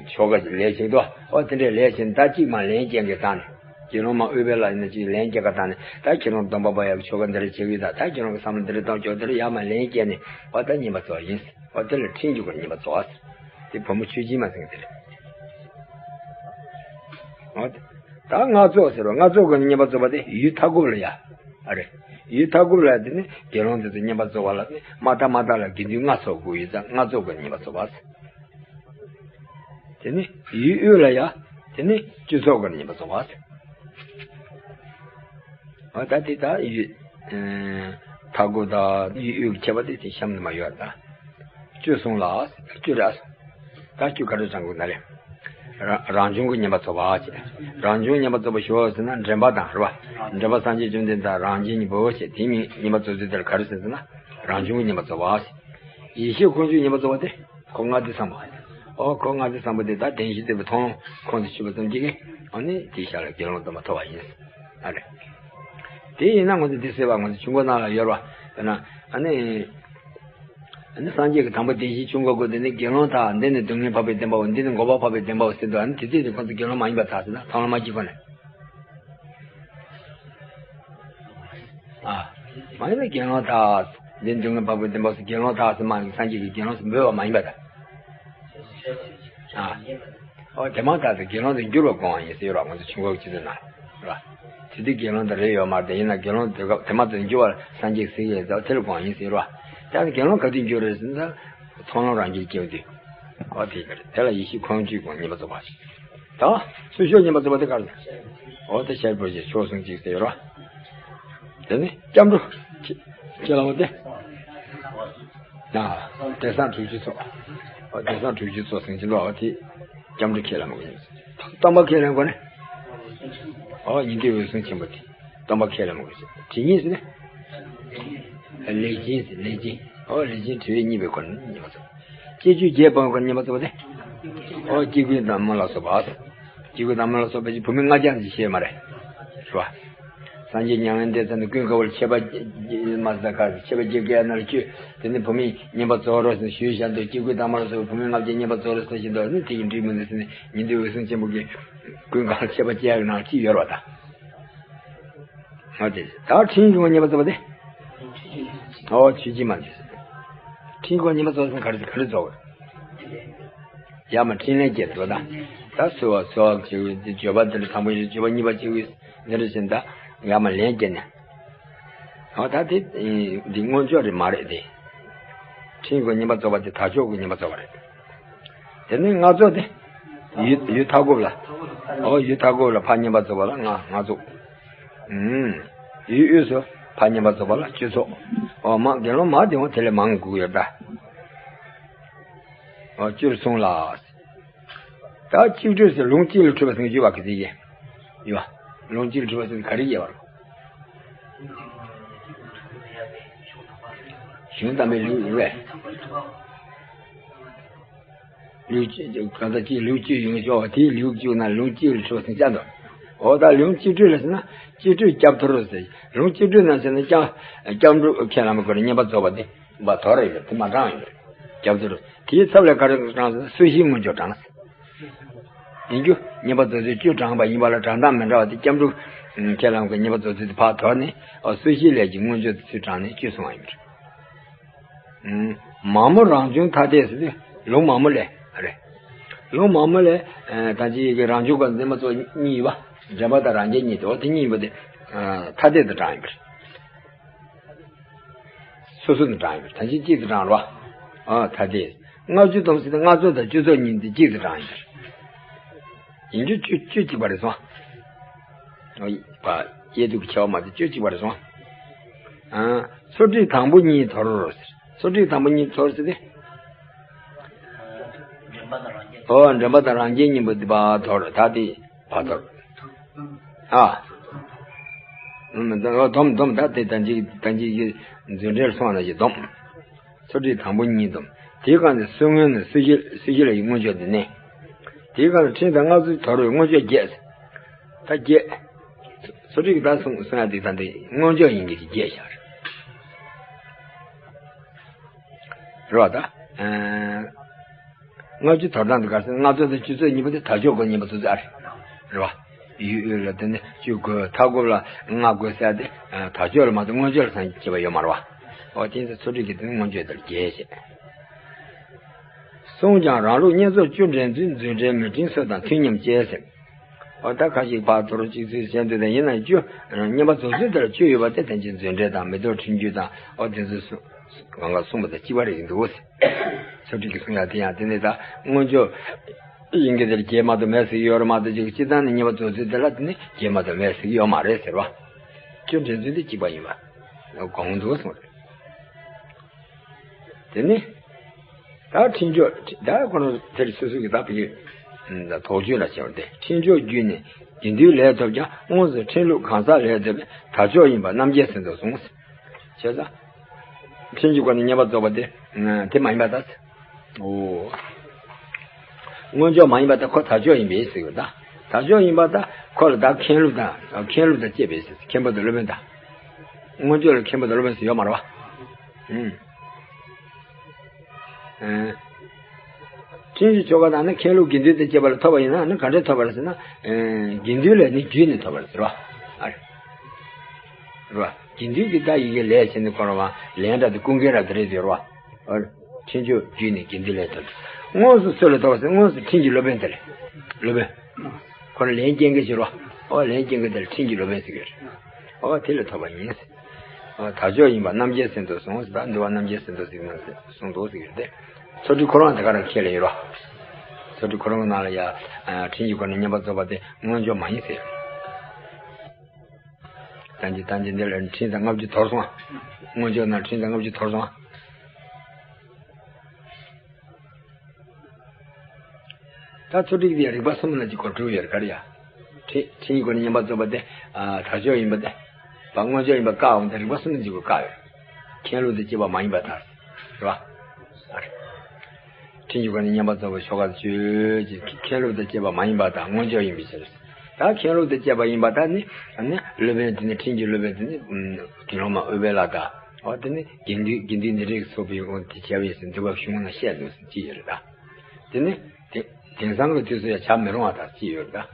ཆོ་ག་ལས་བྱེད་དོ། ཨོ་དེ་འདྲའི་ལས་བྱེད་ད་གཅིག་མ་ལན་སྐྱེལ་གི་སྟངས་ནས་དགེ་སློང་མ་ཨུཏྤལ་ལ་ཡིན་ན་གཅིག་ལན་སྐྱེལ་ག་སྟངས་ནས་ད་ཁྱེད་རང་སྡོམ་པ་པ་ཡག་ཆོ་ག་འདི་འདྲ་བྱེད་ཀྱི་ཡོད་ད་ད་ཁྱེད་རང་གི་བསམ་བློ་འདི་འདྲ་གཏོང་ཆོག་འདི་འདྲ་ཡག་མ་ལན་སྐྱེལ་ནས་ཨོ་ད་བསྙེན་པ་རྫོགས་ཡིན། ཨོ་དེ་ལ་ཕྲིན་གྱི་སྒོ་ནས་བསྙེན་པ་རྫོགས། དེ་བུ་མོ་ཆོས་སྦྱིན་མ་ཟེར་མཁན་དེ་རེད། ཨོ་དེ། ད་སྔགས་རྫོགས་ཟེར་བ་སྔགས་རྫོགས་སྒོ་ནས་བསྙེན་པ་རྫོགས་པ་དེ་ཡུལ་མཐའ་འཁོབ་ལ་ཡ། ཨ་རེ། ཡུལ་མཐའ་འཁོབ་ལ་དེ་ནི་དགེ་སློང་དེ་ཚོ་བསྙེན་པ་རྫོགས་པ་ལ་ནི་མ་དག་མ་དག་ལ་དགེ་འདུན་ལྔ་ཚོགས་དགོས་ཡོད་ཙང་སྔགས་རྫོགས་སྒོ་ནས་བསྙེན་པ་རྫོགས་པ་ཟེར། དེ་ནི་ཡུལ་དབུས་ལ་ཡ། དེ་ནི་བཅུ་ཚོགས་སྒོ་ནས་བསྙེན་པ་རྫོགས་པ་ཟེར། འོ་ད་དེ་ད་ཡུལ། ཨེ། མཐའ་འཁོབ་དང་ཡུལ་དབུས་ཀྱི་ཁྱད་པར་དེ་དེ་གཤམ་དུ་མ་ཡོད་ད། བཅུ་གསུངས་ལ། བཅུ་རེད། ད་བཅུ་ག་རེ་དྲངས་དགོས་ན་རེད། རང་རང་བྱུང་གི་བསྙེན་པ་རྫོགས་པ་བྱས། རང་བྱུང་བསྙེན་པ་རྫོགས་པ་ཞུ་བ་ཟེར་ན་འདྲེན་པ་དང་རེད་བ། འདྲེན་པ་སངས་རྒྱས་བཅོམ་ལྡན་འདས་རང་བྱས་གཉིས་པོ་བྱས་དེ་མིན་བསྙེན་པ་རྫོགས་ཚུལ་དེ་ལ་ག་རེ་ཟེར་ཟེར་ན། རང་བྱུང་གི་བསྙེན་པ་རྫོགས་པ་བྱས། ཡེ་ཤེས་ཁོང་ཆུད་བསྙེན་པ་རྫོགས་པ་དེ། འཁོར་ལྔ་སྡེ་ཚང་པ། ཨོ་འཁོར་ལྔ་སྡེ་ཚང་པ་དེ་ད་བདེན་བཞི་ལྟ་བུའི་མཐོང་ལམ་ཁོང་དུ་ཆུད་པ་ཙམ་གྱིས་ཨ་ནི་དེའི་ཞར་ལ་དགེ་སློང་སྡོམ་པ་ཐོབ་པ་ཡིན། ཨ་རེ། དེ་ཡིན་ན་ང་ཚོ་འདི་ཟེར་བ་ང་ཚོ་ཆུ་འགོ་ནང་ལ་ཡོད་ར། དཔེར་ན་ཨ་ནི། ཨ་ནི་སངས་རྒྱས་ཀྱི་དང་པོ་བདེན་བཞིའི་ཆུ་འགོ་དགོས། དེ་ནི་དགེ་སློང་དག་འདི་ནི་སྡུག་བསྔལ་འཕགས་པའི་བདེན་པའོ། འདི་ནི་འགོག་པ་འཕགས་པའི་བདེན་པའོ་ཟེར་འདུག་ཨ་ནི་དེ་དུས་དེ་ཁོ་ཚོ་དགེ་སློང་མ་ཡིན་པར་ཐལ་ཟེར་ན་ཐོག་མར་མ་བགྱིས་གོང་ནས། ཨ། མ་ཡིན་ན་དགེ་སློང་དག་འདི་ནི་སྡུག་བསྔལ་འཕགས་པའི་བདེན་པའོ་ཟེར། དགེ་སློང་དག་ཟེར་མ་ཡིན་སངས་རྒྱས་ཀྱི་དགེ་སློང་ཟེར་འབོད་པ་མ་ཡིན་པར་ཐལ། ཨ། ཨོ་དེ་མ་ཐག་ཏུ་དགེ་སློང་དུ་འགྱུར་བར་དགོངས་པ་ཡིན་ཟེར་རོ། ང་ཚོ་ཆུ་འགོ་གི་ཆེད་དུ་ན། ར། དེ་དུས་དགེ་སློང་དུ་རེ་ཡོད་མ་རེད། ཡིན་ན་དགེ་སློང་དེ་སྐབས་དེ་མ་ཐག་འགྱུར་བར་སངས་རྒྱས་ཟེར་ཡས་ད་དེ་ལ་དགོངས་པ་ཡིན་ཟེར་རོ། ད་དགེ་སློང་ག་དུས་འགྱུར་རེད་ཟེར་ན། མཐོང་ལམ་རང་རྒྱལ་སྐྱེ་བ་དུས། ཨོ་དེ་ག་རེད། དེ་ལ་ཡེ་ཤེས་ཁོང་ཆུད་དགོངས་ངེས་པར་རྫོགས་པ། ད་ཚུར་ཤོག་ངེས་པར་རྫོགས་པ་དེ་ག་རེད། ཨོ་དེ་ཤེར་པོ་ཞེས་ཕྱོགས་གསུམ་གཅིག་ཟེར་རོ། དེ་ནི་སྐྱབས་འགྲོ། ཁྱེད་ལ་འོ་དེ། ན། དེང་སང་དྲུག་ཅུ་ཚོགས། ཨོ་དེང་སང་དྲུག་ཅུ་ཚོགས་ཟིན་གྱི་ལོ། ཨོ་དེ། སྐྱབས་འགྲོ་ཁས་ལེན་མ་དགོས་ཡིན། སྟོན་པ་ཁས་ལེན་དགོས་ནི། ཨོ་ཉན་ཐོས་འོད་སྲུང་ཆེན་པོ་དེ། སྟོན་པ་ཁས་ལེན་མ་དགོས་ཡིན། དེ་གཉིས་ཟེར་ནི། ལས་ཅན་ཟེར་ལས་ཅན། ཨོ་ལས་ཅན་དྲི་བའི་གཉིས་པའི་སྐོར་ནི་ཉན་པར་རྫོགས། སྤྱོད་བཅུ་བརྒྱད་པའི་སྐོར་ཉན་པར་རྫོགས་པ་དེ། ཨོ་སྐྱེ་དགུའི་བདག་མོ་ལ་སོགས་པ། སྐྱེ་དགུའི་བདག་མོ་ལ་སོགས་པའི་བུད་མེད་ལྔ་བརྒྱ་ཅིག་བཤད་མ་རེད། རེད་བ། སངས་རྒྱས་མྱ་ངན་འདས་ཚར་ནས་ཀུན་དགའ་བོར་ཆད་པ་མ་ཟད་ག་ཆད་པ་བརྒྱད་བརྒྱ་ནང་ལ་བཅུ། དེ་ནས་བུད་མེད་བསྙེན་པར་རྫོགས་རོགས་ཟེར་ཞུས་བཞག་འདུག་སྐྱེ་དགུའི་བདག་མོར་སོགས་བུད་མེད་ལྔ་བརྒྱ་བསྙེན་པར་རྫོགས་རོགས་ཟེར་བཞིན་འདུག་ཨ་ནི་དེ་ཡི་འགྲིག་མི་འདུག་ཟེར་ནས་ཉན་ཐོས་འོད་སྲུང་ཆེན་པོ་གིས་ཀུན་དགའ་བོར་ཆད་པ་བརྒྱད་ཀྱི་ནང་གཅིག་ཡོད་རེད་བ་ད། ཨོ་དེ་ད་ཕྲིན་ཡིག་ངོ་ཉན་པར་རྫོགས་པ་དེ། ཨོ་ཆོས་ཀྱི་མ་འདུག་ཕྲིན་ཡིག་ངོ་ཉན་པར་རྫོགས་ཟེར་ག་རེ་ག་རེ་རྫོགས། ཡ་མ་ཕྲིན་ལས་བརྒྱད་དོ་ད། ད་གསོལ་བ་གསོལ་བ་བྱེད་དགོས། འདི་བརྗོད་པ་འདི་ལ་དང་པོ་ཡིན། བརྗོད་པ་གཉིས་པ་བྱེད་དགོས། འདི་འདྲ་བྱས་ད་ཡ་མ་ལན་བརྒྱད་ནས། ཨོ་ད་དེ་འདི་མངོན་སྤྱོད་རེད་མ་རེད་དེ། ཕྲིན་ཡིག་ངོ་ཉན་པར་རྫོགས་པ་དེ་དལ་འབྱོར་གྱི་ཉན་པར་རྫོགས་པ་རེད། དེ་ནས་ལྔ་ཚོགས་དེ། ཡུལ་ཡུལ་མཐའ་འཁོབ་ལ། ཨོ་ཡུལ་མཐའ་འཁོབ་ལ་ཕར་ཉན་པར་རྫོགས་པ་ལ་ལྔ་ལྔ་ཚོགས། ཨུམ། ཡུལ་དབུས་སུ་ཕར་ཉན་པར་རྫོགས་པ་ལ་བཅུ་ཚོགས། ཨོ་མ་དགེ་སློང་མ་དེ་འོང་དེ་ལས་མང་དགོས་ཡོད་ད། ཨོ་བཅུར་གསུངས་ལ། ད་གཅིག་སྒྲིལ་ཟེར་ལུང་གཅིག་ལ་འཁྲུལ་པ་ཟེར་གྱི་ཡོད་པ་གི་ཚིག་གི། ཡོད་པ། ལུང་གཅིག་ལ་འཁྲུལ་པ་ཟེར་ག་རེ་ཡོད་པ། གཞུང་དམ་པའི་ལུགས་ཡོད་པས། ལུགས་གཅིག་གང་ལྟར་གཅིག་ལུགས་གཅིག་ཡོང་ཆོག་པ་དེའི་ལུགས་གཅིག་ན་ལུང་གཅིག་ལ་འཁྲུལ་པ་ཟེར་བྱ་འདུག་འོ་ད་ལུང་གཅིག་སྒྲིལ་ལ་ཟེར་ན་གཅིག་སྒྲིལ་སྐྱབས་འགྲོ་ཟེར། ལུང་གཅིག་སྒྲིལ་ན་ཟེར་ན་སྐྱབས་སྐྱབས་འགྲོ་ཁས་བླངས་པའི་སྐོར་ཉན་པར་རྫོགས་པ་དེ་བ་དོར་རེད། དེ་མ་དྲངས་ཡོད་རེད། སྐྱབས་འགྲོ་དེའི་ཚབ་ལ་ག་རེ་དྲངས་ཟེར་ན་གསོལ་བཞིའི་མངོན་སྤྱོད་དྲངས་ཟེར། ཡིན་རྒྱུ་ཉན་པར་རྫོགས་ཚུལ་བཅུ་དྲངས་པ་ཡིན་པ་ལ་དྲངས་སྟངས་མི་འདྲ་བ་དེ་སྐྱབས་འགྲོ་ཁས་བླངས་ཀྱི་ཉན་པར་རྫོགས་ཚུལ་དེ་ཕར་དོར་ནས་ཨོ་གསོལ་བཞི་ལས་ཀྱི་མངོན་སྤྱོད་དེ་ཚུར་དྲངས་ནས་བཅུ་གསུངས་པ་ཡིན་པ་རེད། མ་མོ་རང་བྱུང་ཐ་དད་ཟེར་དུས་ལུང་མ་མོ་ལས་རེད། ལུང་མ་མོ་ལས་ད་ཅི་ཡི་གེ་རང་བྱུང་གི་འཛིན་མ་ཚོ་གཉིས་ཡོད་པ། འདྲེན་པ་དང་རང་རྒྱལ་གཉིས་དེ་འོ་དེ་གཉིས་ཡིན་པ་དེ་ཐ་དད་དུ་དྲངས་ཡོད་པ་རེད། སོ་སོ་ནས་དྲངས་ཡོད་པ་རེད། ད་ཅི་གཅིག་ཏུ་དྲངས་རོ། ཨ་ཐ་དད། ལྔ་བཅུ་སྡོམ་ཟེར་ཏེ་ལྔ་ཚོགས་དང་བཅུ་ཚོགས་གཉིས་འདི་གཅིག་ཏུ་དྲངས་ཡོད། ཡིན་རྒྱུ་བཅུ་བཅུ་གཅིག་པ་རེད་སོང་། ཨ་ཡེ་དུ་ཁྱེད་མ་དེ་བཅུ་གཅིག་པ་རེད་སོང་། ཨ་སོ་ཁྲིད་དང་པོ་གཉིས་དོར་ཟེར། སོ་ཁྲིད་དང་པོ་གཉིས་དོར་ཟེར་ཏེ། ཨོ་འདྲེན་པ་དང་རང་རྒྱལ་གཉིས་པོ་འདི་པ་དོར་ད་དེ། བར་དོར། ཨ། སྡོམ་སྡོམ་ད་དེ་ད་ཅིག་ད་ཅིག་གི་མཛོད་འགྲེལ་སོང་ན་ཞིག་སྡོམ། སོ་ཁྲིད་དང་པོ་གཉིས་སྡོམ། དེའི་སྒང་ནས་གསོལ་སྔོན་ནས་གསོལ་བཞི་གསོལ་བཞི་ལ་ཡི་མངོན་སྤྱོད་དེ་ནས། དེའི་སྒང་ནས་ཕྲིན་དང་ལྔ་ཚོགས་དོར་བའི་མངོན་སྤྱོད་བརྒྱད། ད་བརྒྱད། སོ་ཁྲིད་ཀྱི་ད་གསུང་གསུང་ཡ་དེ་ད་འདི་མངོན་སྤྱོད་ཡིན་གྱི་བརྒྱད་བཞག་རེད། རེད་བ་ད། ལྔ་བཅུ་དོར་སྟངས་དེ་ག་རེ་ཟེར་ན་ལྔ་ཚོགས་དང་བཅུ་ཚོགས་གཉིས་པོ་དེ་དལ་འབྱོར་སྒོ་གཉིས་པ་ཚོ་ཚོ་ཨ་རེད། རེད་བ། ཡུལ་དབུས་ལ་དེ་ནི་བཅུ་དགོས། མཐའ་འཁོབ་ལ་ལྔ་དགོས་ཟེར་ཏེ། དལ་འབྱོར་ལ་མ་གཏོགས་མངོན་སྤྱོད་ལ་སངས་རྒྱས་པ་ཡོད་མ་རེད་བ། འོ་དེ་ཚོ་ཚོ་ཁྲིད་ཀྱི་དེ་ནི་མངོན་སྤྱོད་དེར་རྒྱས་བཤད། གསུངས་ཀྱང་རང་ལུགས་བསྙེན་རྫོགས་བཅུ་འདྲེན་ཚུལ་མཛོད་འགྲེལ་མི་འབྲིང་སོགས་དང་མཐུན་སྙམ་བཅས་ཟེར། འོ་ད་ཁ་ཅིག་ཕར་དོར་གཅིག་ཚུལ་གཞན་དུ་དང་ཡིན་ན་བཅུ། བསྙེན་པར་རྫོགས་ཚུལ་དེར་བཅུ་ཡོད་པ་དེ་དོན་གྱི་མཛོད་འགྲེལ་དང་མི་ལྡོག་ཕྲིན་བཅུ་དང་འོ་དེ་ཚོ་གསུངས་གང་ག་གསུངས་པ་དང་གཅིག་པ་རེད་འདུག་ཚོ་ཁྲིད་ཀྱི་གསུང་ཡ་དེ་ཡང་དེ་ནི་ད་མངོན་སྤྱོད་ཡིན་གྱི་དེར་རྒྱས་མ་གཏོགས་མེད་ཟེར་གྱི་ཡོད་རེད་མ་གཏོགས་ཅིག་སྤྱིར་བཏང་ནི་བསྙེན་པར་རྫོགས་ཚུལ་དེ་ལ་དེ་ནི་རྒྱས་མ་གཏོགས་མེད་ཟེར་གྱི་ཡོད་མ་རེད་ཟེར་བ། བཅུ་འདྲེན་ཚུལ་དེ་གཅིག་པ་ཡིན་པ་དགོངས་འདུག་གསུངས་རེད། དེ་ནི། ད་ཕྲིན་བཅུ་ད་ཁོ་ན་དེར་སོ་སོ་གི་ད་བི་ཡོད། དོགས་གཅོད་ལ་བྱེད་པ་སྟེ་ཕྲིན་བཅུ་བརྒྱུད་ནས་དགེ་འདུན་ལས་ཐོབ་ཀྱང་སྔོན་དུ་ཕྲིན་ལུགས་གང་ཟག་ལས་ཐོབ་པའི་དལ་འབྱོར་ཡིན་པ་རྣམ་རྒྱལ་ཟིན་དུ་གསུངས། བྱས་ཙང་། ཕྲིན་གྱི་སྒོ་ནས་བསྙེན་པར་རྫོགས་པ་དེ། དེ་མ་ཡིན་པ་ད། འོ། མངོན་སྤྱོད་མ་ཡིན་པ་ད་ཁོ་དལ་འབྱོར་ཡིན་པས་ཟེར་གྱི་ད། དལ་འབྱོར་ཡིན་པ་ད་ཁོ་ལ་ད་མཁན་སློབ་དང་མཁན་སློབ་དང་བཅས་པས་ཟེར་མཁན་པོ་དང་སློབ་དཔོན་དང་། མངོན་བརྗོད་ལ་མཁན་པོ་དང་སློབ་དཔོན་ཟེར་ཡོད་མ་རེད་བ། ཨུམ། ཨེ། ཕྲིན་གྱི་ཆོ་ག་དང་ནི་མཁན་སློབ་དགེ་འདུན་དང་བཅས་པ་ལ་ཐོབ་པ་ཡིན་ན་ནི་ག་འདྲས་ཐོབ་པ་རེད་ཟེར་ན། ཨེ། དགེ་འདུན་ལས་ནི་བརྒྱུད་ནས་ཐོབ་པ་རེད་ཟེར་བ། ཨ་རེད། རེད་བ། དགེ་འདུན་གྱི་བརྡ་ཡི་གེ་ལས་བྱས་ནས་འཁོར་བ་ལན་འདྲ་དེ་ཀུན་དགའི་རབ་དེ་རེད་ཟེར་བ། ཨ་རེད། ཕྲིན་ཆོག་བརྒྱུད་ནས་དགེ་འདུན་ལས་ཐོབ། དངོས་སུ་སུ་ལ་ཐོབ་པ་ཟེར། དངོས་སུ་ཕྲིན་གྱི་སློབ་དཔོན་དེ་ལས། སློབ་དཔོན། ཁོ་ལ་ལན་སྐྱེལ་མཁན་ཞིག་རེད་བ། ཨོ་ལན་སྐྱེལ་མཁན་དེ་ལ་ཕྲིན་གྱི་སློབ་དཔོན་ཟེར་གྱི་རེད། ཨོ་དེ་ལ་ཐོབ་པ་ཡིན། ཨོ་དལ་འབྱོར་ཡིན་པ་རྣམ་རྒྱལ་སྲིད་མཐའ་གསུངས་ཟེར། ད་འདུལ་བ་རྣམ་རྒྱལ་སྲིད་མཐའ་གསུངས་ཟེར་གྱི་རེད་དེ། ཚོགས་དྲུག་ཁོ་རང་དེ་ག་རང་ཁས་ལེན་ཡོད་རེད་བ། ཚོགས་དྲུག་ཁོ་རང་གི་ནང་ལ་ཡ། ཨ། ཕྲིན་གྱི་སྒོ་ནས་བསྙེན་པར་རྫོགས་པ་དེ་མངོན་བརྗོད་མ་ཡིན་ཟེར། ད་འདི་ད་འདི་འདི་ལ་ཕྲིན་བཟང་ལྔ་བཅུ་དོར་སོང་ཨ། མངོན་བརྗོད་ནང་ཕྲིན་བཟང་ལྔ་བཅུ་དོར་སོང་ཨ། ད་ཚོགས་དྲུག་དེ་ཡང་རིགས་པ་གསུམ་ལ་ཅིག་གོ་གྲུབ་ཡོད་རེད་ག་རེ་ཡ། ཕྲིན་ཕྲིན་གྱི་སྒོ་ནས་བསྙེན་པར་རྫོགས་པ་དེ། ཨ། དལ་འབྱོར་ཡིན་པ་དེ། བ་མངོན་བརྗོད་ཡིན་པ་བཀག་འོང་དེ་རིགས་པ་གསུམ་ལ་ཅིག་གོ་བཀག་ཡོད། མཁན་སློབ་དང་བཅས་པ་མ་ཡིན་པ་དང་། རེད་བ། ཨ་རེད། ཕྲིན་གྱི་སྒོ་ནས་བསྙེན་པར་རྫོགས་པའི་ཆོ་ག་དང་ཆོས་ཀྱི་མཁན་སློབ་དང་བཅས་པ་མ་ཡིན་པ་དང་མངོན་བརྗོད་ཡིན་པའི་ཕྱིར། ད་མཁན་སློབ་དང་བཅས་པ་ཡིན་པ་དང་ནི། ནི་སློབ་དཔོན་དེ་ནི་ཕྲིན་གྱི་སློབ་དཔོན་དེ་ནི། ཨུམ། དགེ་སློང་མ་ཨུཏྤལ་དང་། འོ་དེ་ནི་དགེ་འདུན་དགེ་འདུན་འདི་འདྲའི་ཚོགས་པའི་དབང་དུ་བྱས་པ་ཡིན་ཟེར་འདུལ་བ་གཞུང་ནང་བཤད་འདུག་ཟེར་གྱི་ཡོད་རེད་ད། དེ་ནི་དེ་དེང་སང་གི་དུས་སུ་ཡང་བྱ་མི་རུང་བ་དང་བརྩིས་ཡོད་རེད་ད།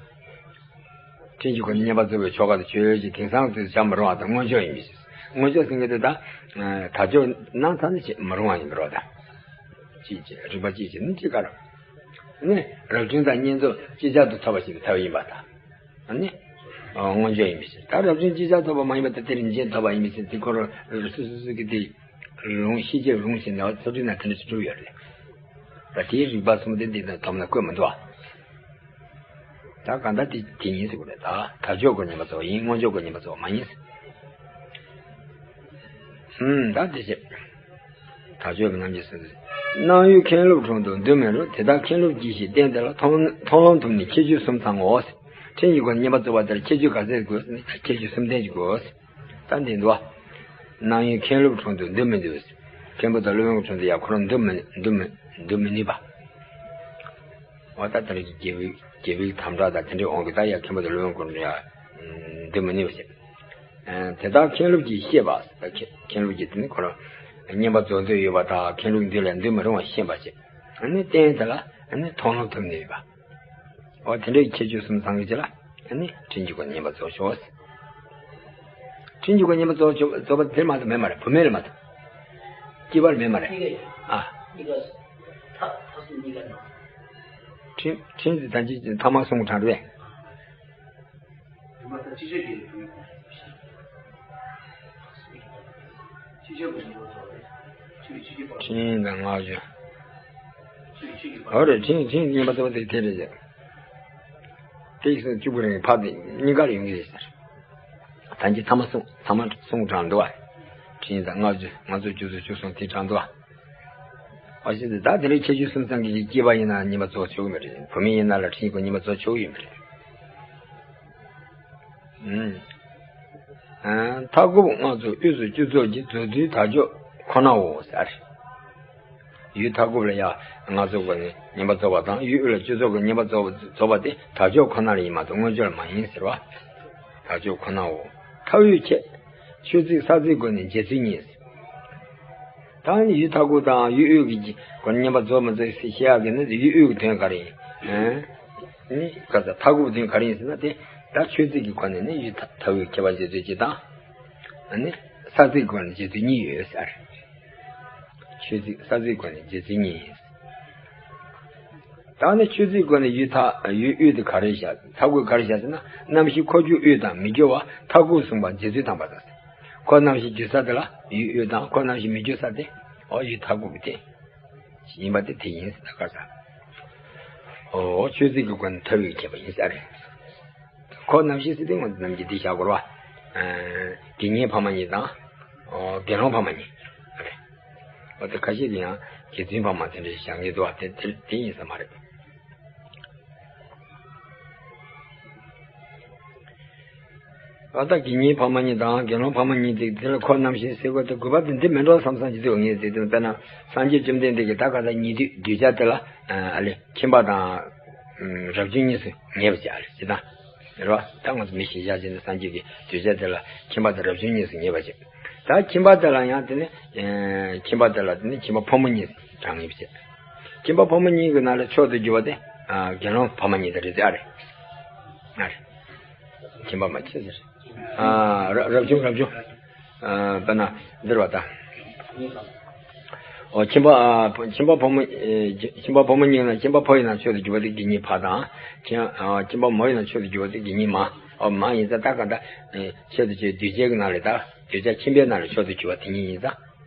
ཕྲིན་གྱི་སྒོ་ནས་བསྙེན་པར་རྫོགས་པའི་ཆོ་ག་དང་ཆོས་ཀྱི་དེང་སང་གི་དུས་སུ་བྱ་མི་རུང་བ་དང་མངོན་བརྗོད་ཡིན་པའི་ཕྱིར། མངོན་བརྗོད་ཟེར་མཁན་དེ་ད། དལ་འབྱོར་གནང་ཚར་ན་བྱེད་མི་རུང་བ་ཡིན་པ་རེད་ད། ཅིག་ཅིག་རིགས་པ་གཅིག་བྱས་ནི་གཅིག་ག་རེད། ནི་རབ་བྱུང་དང་བསྙེན་རྫོགས་ཅིག་ཅར་དུ་ཐོབ་པ་ཞིག་ལ་ཐལ་བ་ཡིན་པ་དང་། ནི། ཨ། མངོན་བརྗོད་ཡིན་པའི་ཕྱིར། ད་རབ་བྱུང་ཅིག་ཅར་ཐོབ་པ་མ་ཡིན་པ་དེ་དེ་རིན་ཆེན་ཐོབ་པ་ཡིན་པའི་ཕྱིར། དེ་ཁོ་རང་སོ་སོ་སོ་གི་དེ་རུང་ཤེས་བྱེད་རུང་ཞེས་ནས་ཚོགས་དྲུག་ན་དེ་འདྲ་ཞིག་གྲུབ་ཡོད་རེད། ད་དེའི་རིགས་པ་གསུམ་དེ་འདི་དང་སྡོམ་ན་བཀོད་མི་འདུག་ཨ། ད་གང་ལྟར་དེ་དེ་ཡིན་ཟེར་དགོས་རེད། ད་དལ་འབྱོར་སྒོ་ནས་བསྙེན་པར་རྫོགས་པ་ཡིན། མངོན་བརྗོད་སྒོ་ནས་བསྙེན་པར་རྫོགས་པ་མ་ཡིན་ཟེར། ཨུམ། ད་དེ་བྱས། དལ་འབྱོར་གྱི་རྣམ་འགྱུར་སོ་སོ། སྣང་ཡུལ་མཁན་སློབ་དྲུང་དུ་འདུ་མི་རུང་། དེ་དག་མཁན་སློབ་གྱིས་ཤིག་བསྟན་དེ་ལ། མཐོང་མཐོང་ལམ་དུམ་ནི་ཁྱད་ཆོས་གསུམ་ཚང་ངོ་། ཕྲིན་གྱི་སྒོ་ནས་བསྙེན་པར་རྫོགས་པ་དེར་ཁྱད་ཆོས་ག་ཚད་དགོས་ཟེར་ན། ཁྱད་ཆོས་གསུམ་ལྡན་ཅིག་དགོས། ད་འདི་འདུག་བ། སྣང་ཡུལ་མཁན་སློབ་དྲུང་དུ་འདུ་མི་འདུག། མཁན་པོ་དང་སློབ་དཔོན་གྱི་དྲུང་དུ་ཡང་ཁོ་རང་འདུ་མི་འདུ་མི་འདུ་མི་ནུས་པ། འོ་ད་དེ་འདྲ་གི་རྒྱལ་པོའི་རྒྱལ་པོའི་དམ་དྲག་དང་དེ་འདྲའི་དབང་གིས་ད་ཡང་མཁན་པོ་དང་སློབ་དཔོན་གྱི་དྲུང་དུ་ཡང་འདུ་མི་ནུས་པ་བྱས། ཨ། དེ་དག་མཁན་སློབ་ཀྱིས་ཤེས་པ། མཁན་མཁན་སློབ་ཀྱིས་དེ་ནི་ཁོ་རང་བསྙེན་པར་རྫོགས་འདོད་ཡོད་པ་དང་མཁན་སློབ་འདི་ལ་འདུ་མི་རུང་བ་ཤེས་པ་བྱས། ཨ་ནི་བསྟན་དེ་ལ་ཨ་ནི་མཐོང་ལམ་དུམ་ནི་ཡོད་པ། འོ་དེ་འདྲའི་ཁྱད་ཆོས་གསུམ་ཚང་གི་རྗེས་ལ་ཨ་ནི་ཕྲིན་གྱི་སྒོ་ནས་བསྙེན་པར་རྫོགས་ཆོག། ཕྲིན་གྱི་སྒོ་ནས་བསྙེན་པར་རྫོགས་ཆོག་རྫོགས་པ་དེར་མ་གཏོགས་མེད་མ་རེད། བུད་མེད་ལ་མ་གཏོགས། སྐྱེས་པར་མེད་མ་རེད། ཨ། ཕྲིན་ཕྲིན་དེ་ད་ཅི་ཐ་མ་གསུང་དྲག་རེད། ཕྲིན་དང་སྔགས་བརྗོད། འོ་རེད། ཕྲིན་ཕྲིན་བསྙེན་པར་རྫོགས་པ་དེ་དེ་རེད། དེ་ཡིན་ཙང་བཅུ་པོ་རིང་ཕར་དེ་གཉིས་ཀ་ལ་ཡོང་གི་རེད་ཟེར། ད་ཅི་ཐ་མ་གསུང་ཐ་མ་གསུང་དྲག་འདུག་བ། ཕྲིན་དང་སྔགས་བརྗོད་ང་ཚོ་བཅུ་ཚོ་བཅུ་གསུང་དེ་དྲག་འདུག་བ། ཨ་ཤེས་ཏེ་ད་དེ་རིང་ཁྱད་ཆོས་གསུམ་ཚང་གི་སྐྱེས་པ་ཡིན་ན་བསྙེན་པར་རྫོགས་ཆོག་གི་མ་རེད། བུད་མེད་ཡིན་ན་ལ་ཕྲིན་གྱི་སྒོ་ནས་བསྙེན་པར་རྫོགས་ཆོག་གི་ཡོད་མ་རེད། ཨུམ། ཨ། མཐའ་འཁོབ་སྔགས་ཚོགས་དབུས་སུ་བཅུ་རྫོགས་ཀྱི་རྫོགས་ཚུལ་དལ་འབྱོར་ཁོ་ནའོ་ཟེར། ཡུལ་མཐའ་འཁོབ་ལ་ཡང་སྔགས་ཚོགས་སྒོ་ནས་བསྙེན་པར་རྫོགས་པ་དང་ཡུལ་དབུས་ལ་བཅུ་རྫོགས་ཀྱི་བསྙེན་པར་རྫོགས་པ་རྫོགས་པ་དེ་དལ་འབྱོར་ཁོ་ན་ལ་ཡིན་མ་གཏོགས་མངོན་བརྗོད་ལ་མ་ཡིན་ཟེར་བ། དལ་འབྱོར་ཁོ་ནའོ། མཐའ་དབུས་ཁྱད། ཆོས་ཚིག་ས་ཚིགས་སྒོ་ནས་འབྱེད་ཚུལ་གཉིས། ད་ནི་ཡུལ་མཐའ་འཁོབ་དང་ཡུལ་དབུས་ཀྱི་སྒོ་ནས་བསྙེན་པར་རྫོགས་མི་རྫོགས་ཞེས་བཤད་ཡག་གི་ནི་ཡུལ་དབུས་ཀྱི་དོན་ག་རེ་ཡིན། ཨ་ནི་ག་ས་མཐའ་འཁོབ་དོན་ག་རེ་ཡིན་ཟེར་ན་དེ་ད་ཆོས་ཚིག་གི་སྒོ་ནས་ནི་ཡུལ་མཐའ་དབུས་ཁྱད་པར་འབྱེད་ཚུལ་གཅིག་དང་། ཨ་ནི་ས་ཚིག་སྒོ་ནས་འབྱེད་ཚུལ་གཉིས་ཡོད་ཟེར། ཆོས་ཚིག་ས་ཚིག་སྒོ་ནས་འབྱེད་ཚུལ་གཉིས་ཡིན། ད་ནི་ཆོས་ཚིག་སྒོ་ནས་ཡུལ་མཐའ་ཡུལ་དབུས་དེ་ག་རེ་བཞག་མཐའ་འཁོབ་ག་རེ་བཞག་ཟེར་ན་རྣམ་ཤེས་འཁོར་རྒྱུག་དབུས་དང་མི་རྒྱུ་བ་མཐའ་འཁོབ་གསུངས་པ་འབྱེད་ཚུལ་དང་པ་དང་། འཁོར་རྣམ་ཤེས་རྒྱུ་ས་དེ་ལ་ཡུལ་དབུས་དང་འཁོར་རྣམ་ཤེས་མི་རྒྱུ་ས་དེ་འོ་ཡུལ་མཐའ་འཁོབ་དེ་ཡིན་པ་དེ་དེ་ཡིན་ཟེར་ད་ག་ས། འོ་ཆོས་ཚིག་གི་སྒོ་ནས་མཐའ་དབུས་ཁྱད་པར་ཡིན་ས་རེད། འཁོར་རྣམ་ཤེས་ཟེར་དུས་ང་ཚོ་རྣམས་ཀྱིས་འདི་བཞག་དགོས་རེད་བ། དགེ་བསྙེན་ཕ་མ་གཉིས་དང་། དགེ་སློང་ཕ་མ་གཉིས་རེད། འོ་དེ་ཁ་ཤས་ཀྱིས་ཡང་དགེ་འདུན་ཕ་མ་དེ་འདྲ་ཞིག་བཞག་མཁན་འདུག་བ། དེ་དེ་དེ་ཡིན་ས་མ་རེད། འོ་ད་དགེ་བསྙེན་ཕ་མ་གཉིས་དང་དགེ་སློང་ཕ་མ་གཉིས་དེ་དེ་ལ་འཁོར་རྣམ་ཤེས་ཟེར་དགོས་དེ་དགོས་པ་དེ་འདི་མིན་འགྲོ་བསམ་བསམ་ཞིག་འདུག་ངས་དེ་དེ་དཔེར་ན་སངས་རྒྱས་བཅོམ་ལྡན་འདས་ཀྱིས་ད་ག་ད་ཉན་ཐོས་གདུལ་བྱ་དེ་ལ་ཨ་ལེ་ཁྱིམ་པ་དང་རབ་བྱུང་གཉིས་སུ་ངེས་པར་བྱ་ལེ་ཞེ་ད། རེད་བ། ད་ང་ཚོ་མི་ཤེས་བྱ་ཅན་དེ་སངས་རྒྱས་ཀྱི་གདུལ་བྱ་དེ་ལ་ཁྱིམ་པ་དང་རབ་བྱུང་གཉིས་སུ་ངེས་པ་བྱེད། ད་ཁྱིམ་པ་དེ་ལ་ཡང་དེ་ནི་ཁྱིམ་པ་དེ་ལ་དེ་ནི་ཁྱིམ་པ་ཕོ་མོ་གཉིས་སུ་གྲངས་ངེས་པ་བྱེད། ཁྱིམ་པ་ཕོ་མོ་གཉིས་ཀྱི་ནང་ལ་མཆོག་ཏུ་གྱུར་པ་དེ་དགེ་སློང་ཕ་མ་གཉིས་དེ་རེད་དེ། ཨ་རེད། ཨ་རེད། ཁྱིམ་པ་མ་ཁྱིམ་ཟེར། ཨ་རབ་རབ་བྱུང་རབ་བྱུང་། ཨ་དཔེར་ན་འདིར་བ་ད། ཨོ་ཁྱིམ་པ་ཨ་ཁྱིམ་པ་ཕོ་མོ་ཨེ་ཁྱིམ་པ་ཕོ་མོ་གཉིས་ན་ཁྱིམ་པ་ཕོ་ཡིན་ན་མཆོག་ཏུ་གྱུར་པ་དེ་དགེ་བསྙེན་ཕ་དང་། ཁྱིམ་ཨ་ཁྱིམ་པ་མོ་ཡིན་ན་མཆོག་ཏུ་གྱུར་པ་དེ་དགེ་བསྙེན་མ། ཨོ་མ་ཡིན་ཙང་ད་ག་ད་ཨེ་ཆེད་དུ་བྱས་གདུལ་བྱའི་ནང་ལས་ད་གདུལ་བྱ་ཁྱིམ་པའི་ནང་ལས་མཆོག་ཏུ་གྱུར་པ་དེ་གཉིས་ཡིན་ཙང་།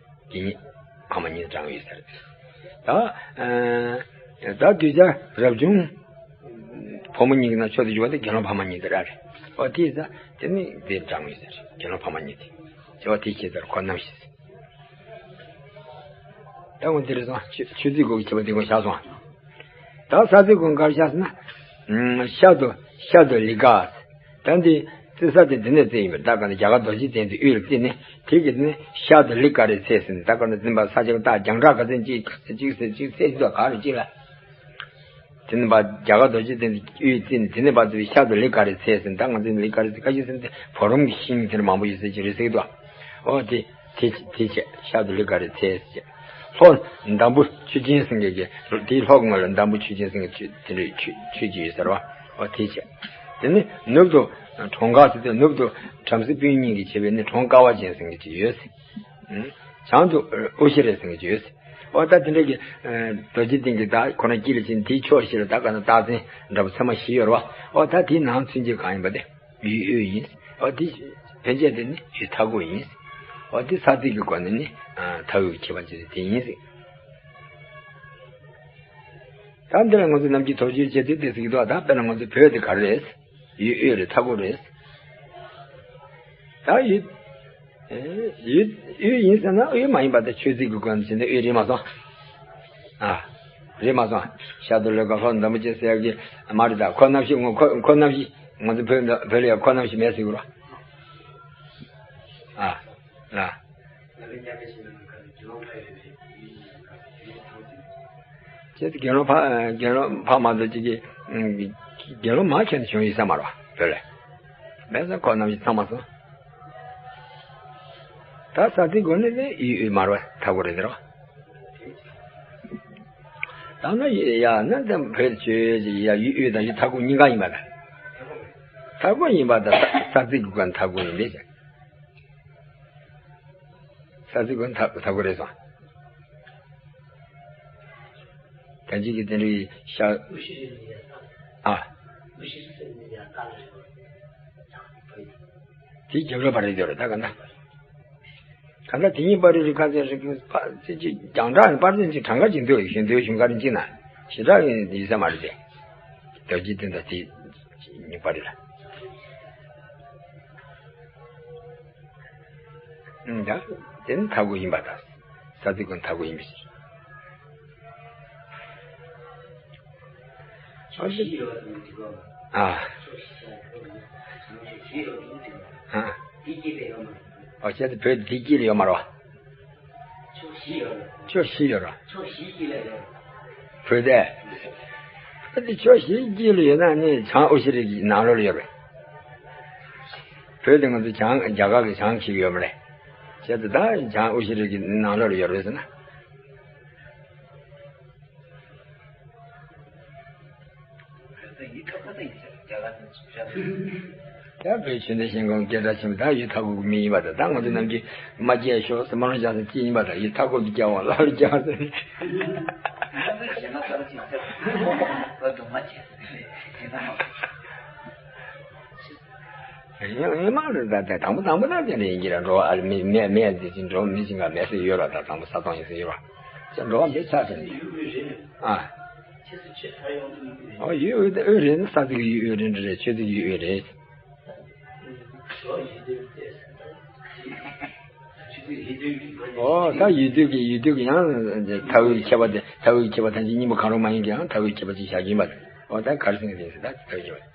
དགེ་བསྙེན་ཕ་མ་གཉིས་དྲངས་ཡོད་ཟེར། ད་ཨ་ད་གདུལ་བྱ་རབ་བྱུང་ཕོ་མོ་གཉིས་ཀྱི་ནང་མཆོག་ཏུ་གྱུར་པ་དེ་དགེ་སློང་ཕ་མ་གཉིས་དེ་རེད། ཨོ་དེ་ཡིན་ཙང་དེ་ནི་དེ་དྲངས་ཡོད་ཟེར། དགེ་སློང་ཕ་མ་གཉིས་དེ། དེ་བ་དེ་ཁྱེད་ཚོར་ཁོ་རྣམ་ཤེས། ད་འོ་འདིར་སོང་ཆོས་ཆོས་ཚིག་གོ་གི་བྱེད་པ་དེ་ཀུན་བཞག་སོང་། ད་ས་ཚིག་ཀུན་གར་བཞག་ཟེར་ན། ཤ་དུ་ཤ་དུ་ལི་ཀ། ད་འདི་བརྩི་ས་དེ་འདི་ནས་བརྩི་ཡིན་པས། ད་ག་ནས་རྒྱ་གར་རྡོ་རྗེ་གདན་དུ་དབུས་ལ་བརྩིས་ནས་དེ་གི་ནི་ཤ་དུ་ལི་ཀ་རེ་ཚེ་ཟེར་ནས། ད་ག་ནས་འཛིན་པ་ས་ཆ་གི་ད་རྒྱང་གྲགས་ག་ཚོད་ཅིག་ག་ཚོད་ཅིག་ཟེར་ཅིག་ཚེ་ཅིག་ད་ག་རེ་ཅིག་ལ། དེ་ནི་པ་རྒྱ་གར་རྡོ་རྗེ་གདན་དུ་དབུས་བརྩིས་ནས་དེ་ནས་པ་ཚུར་ཤ་དུ་ལི་ཀ་རེ་ཚེ་ཟེར་ནས། ད་ང་ཚོས་ལི་ཀ་རེ་ཚེ་ཁ་ཤས་ཟེར་ནས་བུ་རམ་གྱི་ཤིང་དེར་མང་པོ་ཡོད་ཟེར་གྱི་རེད་ཟེར་གྱི་འདུག། ཨོ་དེ། དེ་དེ་བྱས་ཤ་དུ་ལི་ཀ་རེ་ཚེ་ཟེར། ལྷོ་འདམ་བུ་ཆུ་ཆེན་ཟེར་མཁན་གྱི་དེའི་ལྷོ་ངོས་ལ་འདམ་བུ་ཆུ་ཆེན་ཟེར་མཁན་ཆུ་དེ་འདྲའི་ཆུ་ཆུ་ཅིག་ཡོད་ཟེར་བ། ཨོ་དེ་བྱས། དེ་ནི་ནུབ་ཏུ་གྲོང་ཁ་ཟེར་ཏེ་ནུབ་ཏུ་བྲམ་ཟེ་སྤུན་གཉིས་ཀྱིས་བྱས་པའི་ནི་གྲོང་ཀ་བ་ཅན་ཟེར་མཁན་ཅིག་ཡོད་ཟེར། བྱང་དུ་ཨུ་ཤི་རེ་ཟེར་མཁན་ཅིག་ཡོད་ཟེར། ཨོ་ད་དེ་འདྲ་གི་རྡོ་རྗེ་གདན་གྱི་ད་ཁོ་ན་དཀྱིལ་ལ་ཕྱིན་དེའི་ཕྱོགས་བཞི་ལ་ད་ག་ན་རྟགས་མཚན་འདྲ་པོ་ཚད་མ་བཞི་ཡོད་རེད་བ། ཨོ་ད་དེའི་ནང་ཚུན་ཆད་གང་ཡིན་པ་དེ། ཡུལ་དབུས་ཡིན། འོ་དེ་ཕན་ཆད་དེ་ནི་ཡུལ་མཐའ་སྐོར་ཡིན། འོ་དེ་ས་ཚིགས་ཀྱི་སྒོ་ནས་ནི་མཐའ་དབུས་ཀྱི་ཁྱད་པར་ཅན་དེ་ཡིན་ཟེར། ད་འདི་ལ་ང་ཚོ་ནམ་རྒྱུན་དོགས་གཅོད་བྱེད་དུས་དེ་ཟེར་གྱི་འདུག། ད་དཔེར་ན་ང་ཚོ་བོད་དེ་ག་རེ་རེད། ཡུལ་དབུས་རེད། མཐའ་སྐོར་རེད། ད་ཡུལ་ཡུལ་དབུས་ཡིན་ཟེར་ན་དབུས་མ་ཡིན་པ་དེ་ཆོས་ཚིགས་ཀྱི་སྒོ་ནས་བྱས་ན་དབུས་རེད་མ་སོང་། ཨ། རེད་མ་སོང་། ཤ་དུ་ལི་ཀ་ལྷོ་འདམ་བུ་ཆེ་ཟེར་ཡག་གི་མ་རེད། ད་ཁོ་རྣམ་ཤེས་ངོ་ཁོ་ཁོ་རྣམ་ཤེས་ང་ཚོ་བོད་འདི་བོད་ལ་ཡང་ཁོ་རྣམ་ཤེས་མེད་ཟེར་གི་རོ། ཨ། ལ། ཁྱེད་དགེ་སློང་ཕ་དགེ་སློང་ཕ་མ་དང་གཅིག་གི་དགེ་སློང་མ་ཁྱོད་བྱུང་ཡོད་ས་མ་རེད་བ་བོད་ལ། མེད་ས་ཁོ་རྣམ་ཤེས་ཚང་མ་སོང་། ད་ས་ཚིགས་སྒོ་ནས་ནི་ཡུལ་དབུས་མ་རེད་བ། མཐའ་སྐོར་རེད་དེ་རོ། ད་ནི་ཡ་ན་ད་བོད་ཆོས་ཡ་ཡུལ་དབུས་དང་ཡུལ་མཐའ་སྐོར་གཉིས་ཀ་ཡིན་པ་ད། མཐའ་སྐོར་ཡིན་པ་ད་ས་ས་ཚིགས་ཀྱི་སྒོ་ནས་མཐའ་སྐོར་ཡིན་པས། ས་ཚིགས་སྒོ་ནས་མཐའ་མཐའ་སྐོར་རེད་སོང་། ད་ཅིག་གི་དེ་འདྲའི་ཤ། ཨ། དེ་རྒྱབ་ལ་བར་རེད་དེ་རེད་ད་ག་ན། གང་ལྟར་དེ་ཉིད་པར་རི་རི་ཁ་ཚན་རི་ཁ་ཚན་ཅིག་རྒྱང་གྲགས་པར་ཚན་ཅིག་གྲངས་ཀ་ཅིག་འདུག་ཞུ་འདོད་ཞུ་ག་རེ་ཅིག་ན་ཞེ་དྲག་ཡིན་ས་མ་རེད་དེ། རྡོ་རྗེ་གདན་དང་དེ་ཉིད་པར་རི་ལ། ད་དེ་ནི་མཐའ་སྐོར་ཡིན་པ་དང་། ས་ཚིགས་ཀྱི་མཐའ་སྐོར་ཡིན་པའི་ཕྱིར། ཨ། ཨ། ཨ་ཅེ་བོད་འདི་དཀྱིལ་ཡོད་མ་རེད་བ། ཕྱོགས་བཞི་ཡོད་རེད། བོད་དེ། བོད་དེ་ཕྱོགས་བཞིའི་དཀྱིལ་ཡོད་ན་ནི་བྱང་ཨུ་ཤི་རི་གི་ནང་ལོགས་ལ་ཡོད་རེད། བོད་དེ་ང་ཚོ་བྱང་རྒྱ་གར་གྱི་བྱང་ཁྱེར་ཡོད་མ་རེད། བྱས་ཙང་ད་བྱང་ཨུ་ཤི་རི་གི་ནང་ལོགས་ལ་ཡོད་རེད་ཟེར་ན། ད་བོད་ཆོས་ལྡན་ཞིང་ཁམས་སྐད་གྲགས་ཆེན་པོ་ད་ཡུལ་མཐའ་སྐོར་གྱི་མི་ཡིན་པ་དང་། ད་ང་ཚོ་ནམ་རྒྱུན་མ་སྐྱེས་ཤོག་ཟེར། མ་རུངས་བྱ་ཟེར་ཅི་ཡིན་པ་དང་། ཡུལ་མཐའ་སྐོར་དུ་སྐྱེ་བ་ལ་ལ་སྐྱེ་བ་ཟེར། ཡིན་ཡིན་མ་རེད། ད་ད་དང་པོ་དང་པོ་ད་དེ་འདྲ་ཡིན་གྱི་རེད། འགྲོ་བ་ཨ་ལ་མི་མེད་མེད་དེ་ཅིག་འགྲོ་བ་མི་ཅིག་ག་མེད་ཟེར་ཡོད་ར། ད་དང་པོ་ས་སྟོང་ཡིན་ཟེར་ཡོད་ར། ཅིག་འགྲོ་བ་མི་ཆགས་ཟེར་ནས། ཨ། ཨོ་ཡུལ་དབུས་དབུས་རེད་ན་ས་ཚིགས་ཡུལ་དབུས་རེད་རེད། ཆོས་ཚིགས་ཡུལ་དབུས་རེད། ཨོ་ད་ཡུལ་དུས་ཀྱི་ཡུལ་དུས་ཀྱི་ཡང་མཐའ་དབུས་ཀྱི་ཁྱད་པར་དེ། མཐའ་དབུས་ཀྱི་ཁྱད་པར་ཐམས་ཅད་གཉིས་པོ་གང་རུང་མ་ཡིན་གྱི་ཡང་མཐའ་དབུས་ཀྱི་ཁྱད་པར་ཅིག་བཞག་གི་ཡིན་པ་རེད། ཨོ་ད་ག་རེ་ཟེར་གྱི་རེད་ཟེར། ད་མཐའ་དབུས་ཀྱི་ཁྱད་པར།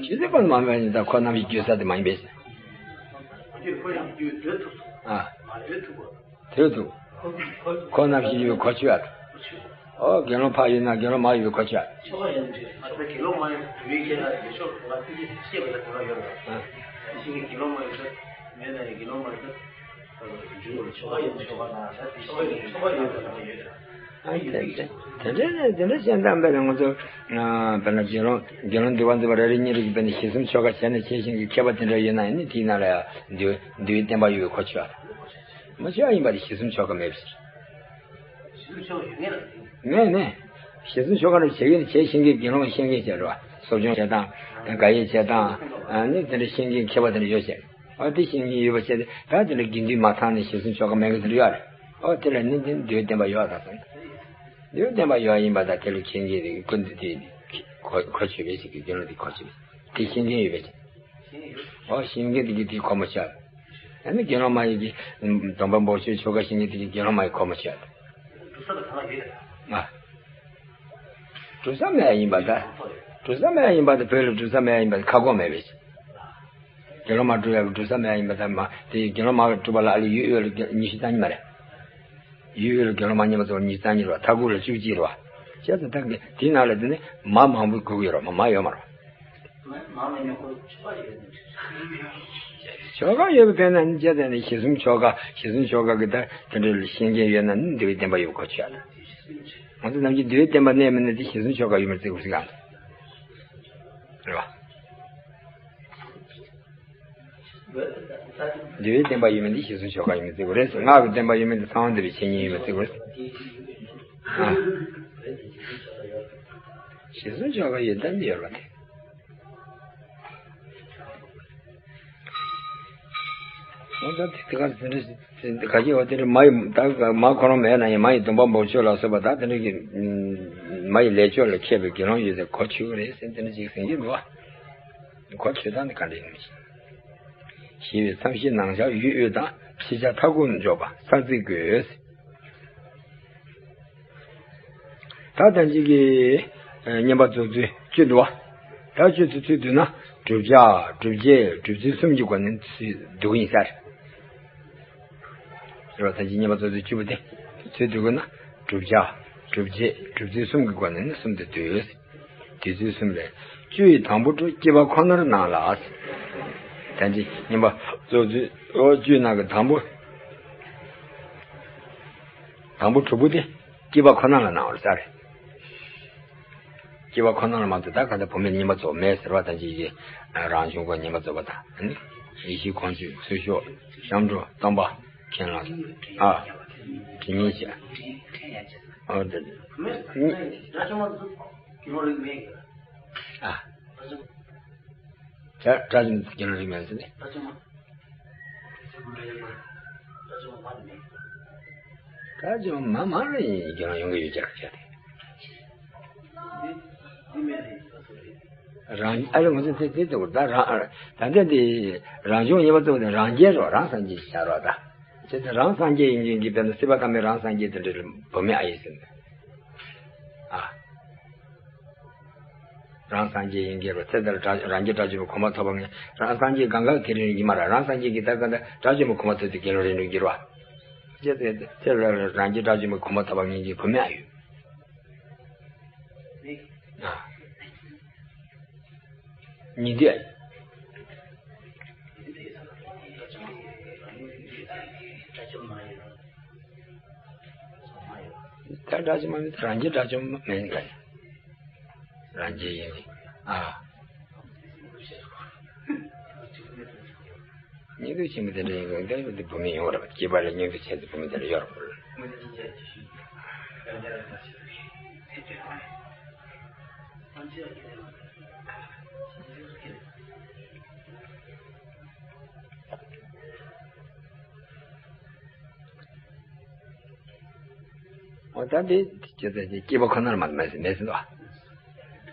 ཆོས་ཚིགས་པ་མ་མེད་ནི་ད་ཁོ་རྣམ་ཤེས་འགྱོད་ས་དེ་མ་ཡིན་པས། ཨ། དེ་ཐུག་ཁོ་རྣམ་ཤེས་འགྱོད་གོ་ཆོད་ཨ། ཨོ་དགེ་སློང་ཕར་ཡོད་ན་དགེ་སློང་མར་ཡོད་པའི་ཁོ་ཆོད། ཆོ་ག་ཡང་འདྲ། ད་དགེ་སློང་མ་ཡིན་དུ་བའི་ཁྱེད་ལ་ཡོད་ཆོག་ང་ཚིག་གི་ཤེས་པ་ལ་དགེ་སློང་ཡོད་རེད། ཨ། ཤིང་གི་དགེ་སློང་མ་ཡིན་ད། མེད་ན་ཡང་དགེ་སློང་མ་ཡིན་ད། འཇུག་ཆོ་ག་ཡང་ཆོ་ག་ན་ད་དེ་ཤིང་གི་ཆོ་ག་ཡང་དགེ་སློང་ཡོད་རེད། ཨ་དེ་དེ་དེ་འདྲ་ནས་དེ་འདྲ་བཤད་སྟངས་དཔེར་ན་ང་ཚོ་དཔེར་ན་དགེ་སློང་དགེ་སློང་འདུལ་བ་འཛིན་པ་རེ་རེ་གཉིས་རེ་གིས་དཔེར་ན་ཞེ་གསུམ་ཆོ་ག་བྱས་ནས་བྱས་ཤིང་གི་མཁས་པ་དེ་འདྲ་ཡོད་ན་ཡང་ནི་དེའི་ནང་ལ་ཡང་འདུལ་འདུལ་བའི་བསྟན་པ་ཡོད་པའི་ཁོ་ཆོད་ཨ། མ་ཆོད་ཡིན་པ་དེ་ཞེ་གསུམ་ཆོ་ག་མེད་པ་ཞིག་མེད་མེད། ཞེ་གསུམ་ཆོ་ག་རེ་བྱེད་ཀྱི་ནི་བྱེད་ཤེས་མཁན་གྱི་དགེ་སློང་ཤེས་མཁན་བྱས་རོགས། གསོ་སྦྱོང་བྱེད་སྟངས་དགའ་ཡིས་བྱེད་སྟངས་ནི་དེ་འདྲ་ཤེས་མཁན་མཁས་པ་དེ་འདྲ་ཡོད་བྱས། ཨ་དེ་ཤེས་མཁན་ཡོད་པ་བྱས་ཏེ་ད་དེ་འདྲ་དགེ་འདུན་མ་ཚང་ནས་ཞེ་གསུམ་ཆོ་ག་མེད་མཁན་དེ་འདྲ་ཡོད་རེད། ཨོ་དེ་ལ་ནི་དེ་འདུལ་བསྟན་པ་ཡོད་ད་སོང་། འདུལ་བསྟན་པ་ཡོད་ཡིན་པ་ད་དེ་ལ་མཁྱེན་མཁན་དེ་ཀུན་ཏུ་དེ་གོ་གོ་ཆོད་པའི་ཞིག་གི་དགེ་སློང་དེ་གོ་ཆོད་པའི་དེ་ཤེས་མཁན་ཡོད་པས། ཨོ་ཤེས་མཁན་དེ་གི་དེ་གོ་མ་ཆོད། ཨ་ནི་དགེ་སློང་མ་ཡི་གི་སྡོམ་པ་འབོགས་ཆོད་ཆོ་ག་ཤེས་མཁན་དེ་གི་དགེ་སློང་མ་ཡི་གོ་མ་ཆོད། ཨ། གྲུབ་ས་མེད་ཡིན་པ་ད། གྲུབ་ས་མེད་ཡིན་པ་ད་བོད་ལ་གྲུབ་ས་མེད་ཡིན་པ་ད་ཁ་སྐོང་མེད་པས། དགེ་སློང་མ་གྲུབ་ཡག་གི་གྲུབ་ས་མེད་ཡིན་པ་ད་མ་དེ་དགེ་སློང་མ་གྲུབ་པ་ལ་ཨ་ལས་ཡུལ་དབུས་ལ་ཉི་ཤུ་རྩ་གཉིས་མ་རེད། ཡུལ་དབུས་ལ་དགེ་སློང་མ་རྙིང་པ་ཚོ་ཉི་ཤུ་རྩ་གཉིས་རེད་བ། མཐའ་ཁུག་ལ་བཅུ་གཅིག་རེད་བ། བྱས་ཙང་ད་དེའི་ནང་ལ་དེ་ནི་མ་མང་པོ་དགོས་ཀྱི་ཡོད་རེད་བ། མ་མ་ཡོད་མ་རེད་བ། ཆོ་ག་ཡོད་པའི་ཕན་ན་ནི་བྱས་ཙང་ནི་ཞེ་གསུམ་ཆོ་ག་ཞེ་གསུམ་ཆོ་ག་གི་ད་དེ་འདྲའི་ཤེས་མཁན་ཡོད་ན་ནི་འདུལ་བའི་བསྟན་པ་ཡོད་པ་གོ་ཆོད་ཨ། ང་ཚོ་ནམ་རྒྱུན་འདུལ་བའི་བསྟན་པ་གནས་མིན་ན་དེ་ཞེ་གསུམ་ཆོ་ག་ཡོད་མེད་བརྩི་དགོས་ཟེར་ག་རེད་བ། འདུལ་བའི་བསྟན་པ་ཡོད་མིན་དེ་ཞེ་གསུམ་ཆོ་ག་ཡོད་མེད་བརྩི་དགོས་རེད། སྔགས་ཀྱི་བསྟན་པ་ཡོད་མིན་དེ་གསང་བ་འདུས་པའི་འཆད་ཉན་ཡོད་མེད་བརྩི་དགོས་རེད། ཨ། ཞེ་གསུམ་ཆོ་ག་ཡོད་ད་ནི་ཡོད་རེད་བ་དེ། འོ་ད་དེ་ག་དེ་འདྲ་དེ་ག་གི་འོ་དེ་འདྲ་མ་ཡི་ད་མ་ཁོ་རང་མེད་ན་ཡང་མ་ཡི་སྡོམ་པ་འབོགས་ཆོད་ལ་སོགས་པ་ད་དེ་འདྲ་གི་མ་ཡི་ལས་ཆོག་ལ་མཁས་པའི་དགེ་སློང་ཡོད་ཚེ་གོ་ཆོད་ཀྱི་རེད་ཟེར་དེ་འདྲ་ཅིག་ཟེར་གྱི་འདུག་གོ་ཆོད་སྟངས་དེ་ག་འདྲ་ཡིན་མི་ཤེས། ཞེས་པའི་མཚམས་བཞི་ནང་བཞག་ཡུལ་དབུས་དང་ཕྱི་ཆ་མཐའ་ཁུག་འཇོག་པ་ས་ཚིགས་དགོས། ད་ལྟ་ཅིག་གི་བསྙེན་པ་རྫོགས་ཚུལ་བཅུ་འདུག་བ། ད་བཅུ་ཚུལ་ཚུལ་བསྡུ་ན་བསྒྲུབ་བྱ་བསྒྲུབ་བྱེད་སྒྲུབ་ཚུལ་གསུམ་གྱི་སྒོ་ནས་ཚུལ་བསྡུ་གི་ཡིན་ས་རེད། རེད་བ། ད་ཅིག་བསྙེན་པ་རྫོགས་ཚུལ་བཅུ་པོ་དེ་ཚུལ་བསྡུ་དགོས་ན་བསྒྲུབ་བྱ་སྒྲུབ་བྱེད་སྒྲུབ་ཚུལ་གསུམ་གྱི་སྒོ་ནས་ནི་གསུམ་དུ་བསྡུས། དེ་ཚུལ་གསུམ་ལས་བཅུ་ཡི་དང་པོ་དྲུག་སྐྱེས་པ་ཁོ་ནར་སྣང་ལ། ད་ཅིག་བསྙེན་པ་རྫོགས་ཚུལ་བཅུའི་ནང་གི་དང་པོ། དང་པོ་དྲུག་པོ་དེ་སྐྱེས་པ་ཁོ་ན་ལ་སྣང་བར་ས་རེད། སྐྱེས་པ་ཁོ་ན་ལ་མ་གཏོགས་ད་ག་ད་བུད་མེད་བསྙེན་པ་རྫོགས་མེད་ཟེར་བ་དང་ཅིག་གིས་རང་བྱུང་གི་བསྙེན་པ་རྫོགས་པ་དང་ཡེ་ཤེས་ཁོང་ཆུད་ཚུལ་ཤོག་སྐྱབས་འགྲོ་སྟོན་པ་མཁྱེན་ལ་ཨ་དྲི་ཉན་བྱ་ཨ་དེ་ཨ། ད་དགྲ་བཅོམ་པའི་དགེ་སློང་རིགས་མེད་ཟེར་ནས། དགྲ་བཅོམ་མ་མ་རེད་དགེ་སློང་ཡོང་གི་ཡོད་ཀྱང་བྱ་དེ། རང་ཨ་རེ་ང་ཚོ་དེ་དེ་ལྟ་བུ་ད་རང་ད་ལྟ་དེ་རང་བྱུང་ཡིན་པ་ཚོ་དེ་རང་རྒྱལ་རོ་རང་སངས་རྒྱས་ཤིག་བྱ་རོགས་ད། བྱས་ཙང་རང་སངས་རྒྱས་ཡིན་མཁན་གྱི་དཔེར་ན་སྲིད་པ་ཐ་མའི་རང་སངས་རྒྱས་དེ་འདྲ་བུད་མེད་ཨ་ཡིན་ཟེར་ནས། ཨ། རང་སངས་རྒྱས་ཡིན་གྱི་རོ་ཚེ་འདིར་དགྲ་རང་རྒྱལ་དགྲ་བཅོམ་པའི་གོ་འཕང་ཐོབ་པ་ངས་རང་སངས་རྒྱས་གང་ག་དེ་རིང་ཡིན་མ་རེད། རང་སངས་རྒྱས་ཀྱི་ད་ག་ད་དགྲ་བཅོམ་པའི་གོ་འཕང་ཐོབ་དུས་དགེ་སློང་རིགས་འགྲོ་གྱུར་བ། ཅེས་ཚེ་ཚེ་ལ་རང་རྒྱལ་དགྲ་བཅོམ་པའི་གོ་འཕང་ཐོབ་པ་ངས་ཀྱི་བུད་མེད་ཨ་ཡོད། ཨ། ཉིན་དུས་ཨ་ཡོད། ད་དགྲ་བཅོམ་མ་ཡིན་ད་རང་རྒྱལ་དགྲ་བཅོམ་མ་ཡིན་ག་ནི། རང་རྒྱལ་ཡིན་ནི། ཨ། སྙིང་སྡུག་ཆེན་པོ་དེ་འདྲ་ཡིན་དགོས་འདི་འདི་བུད་མེད་ཡོང་བ་རེད་པ། སྐྱེས་པ་ལ་སྙིང་སྡུག་ཆེ་ཚེ་བུད་མེད་དེ་འདྲ་ཡོད་རེད་པ། འོ་ད་འདི་སྐྱེས་པ་ཁོ་ནར་མ་མེད་ཟིན་མེད་ཟིན་ཏོ།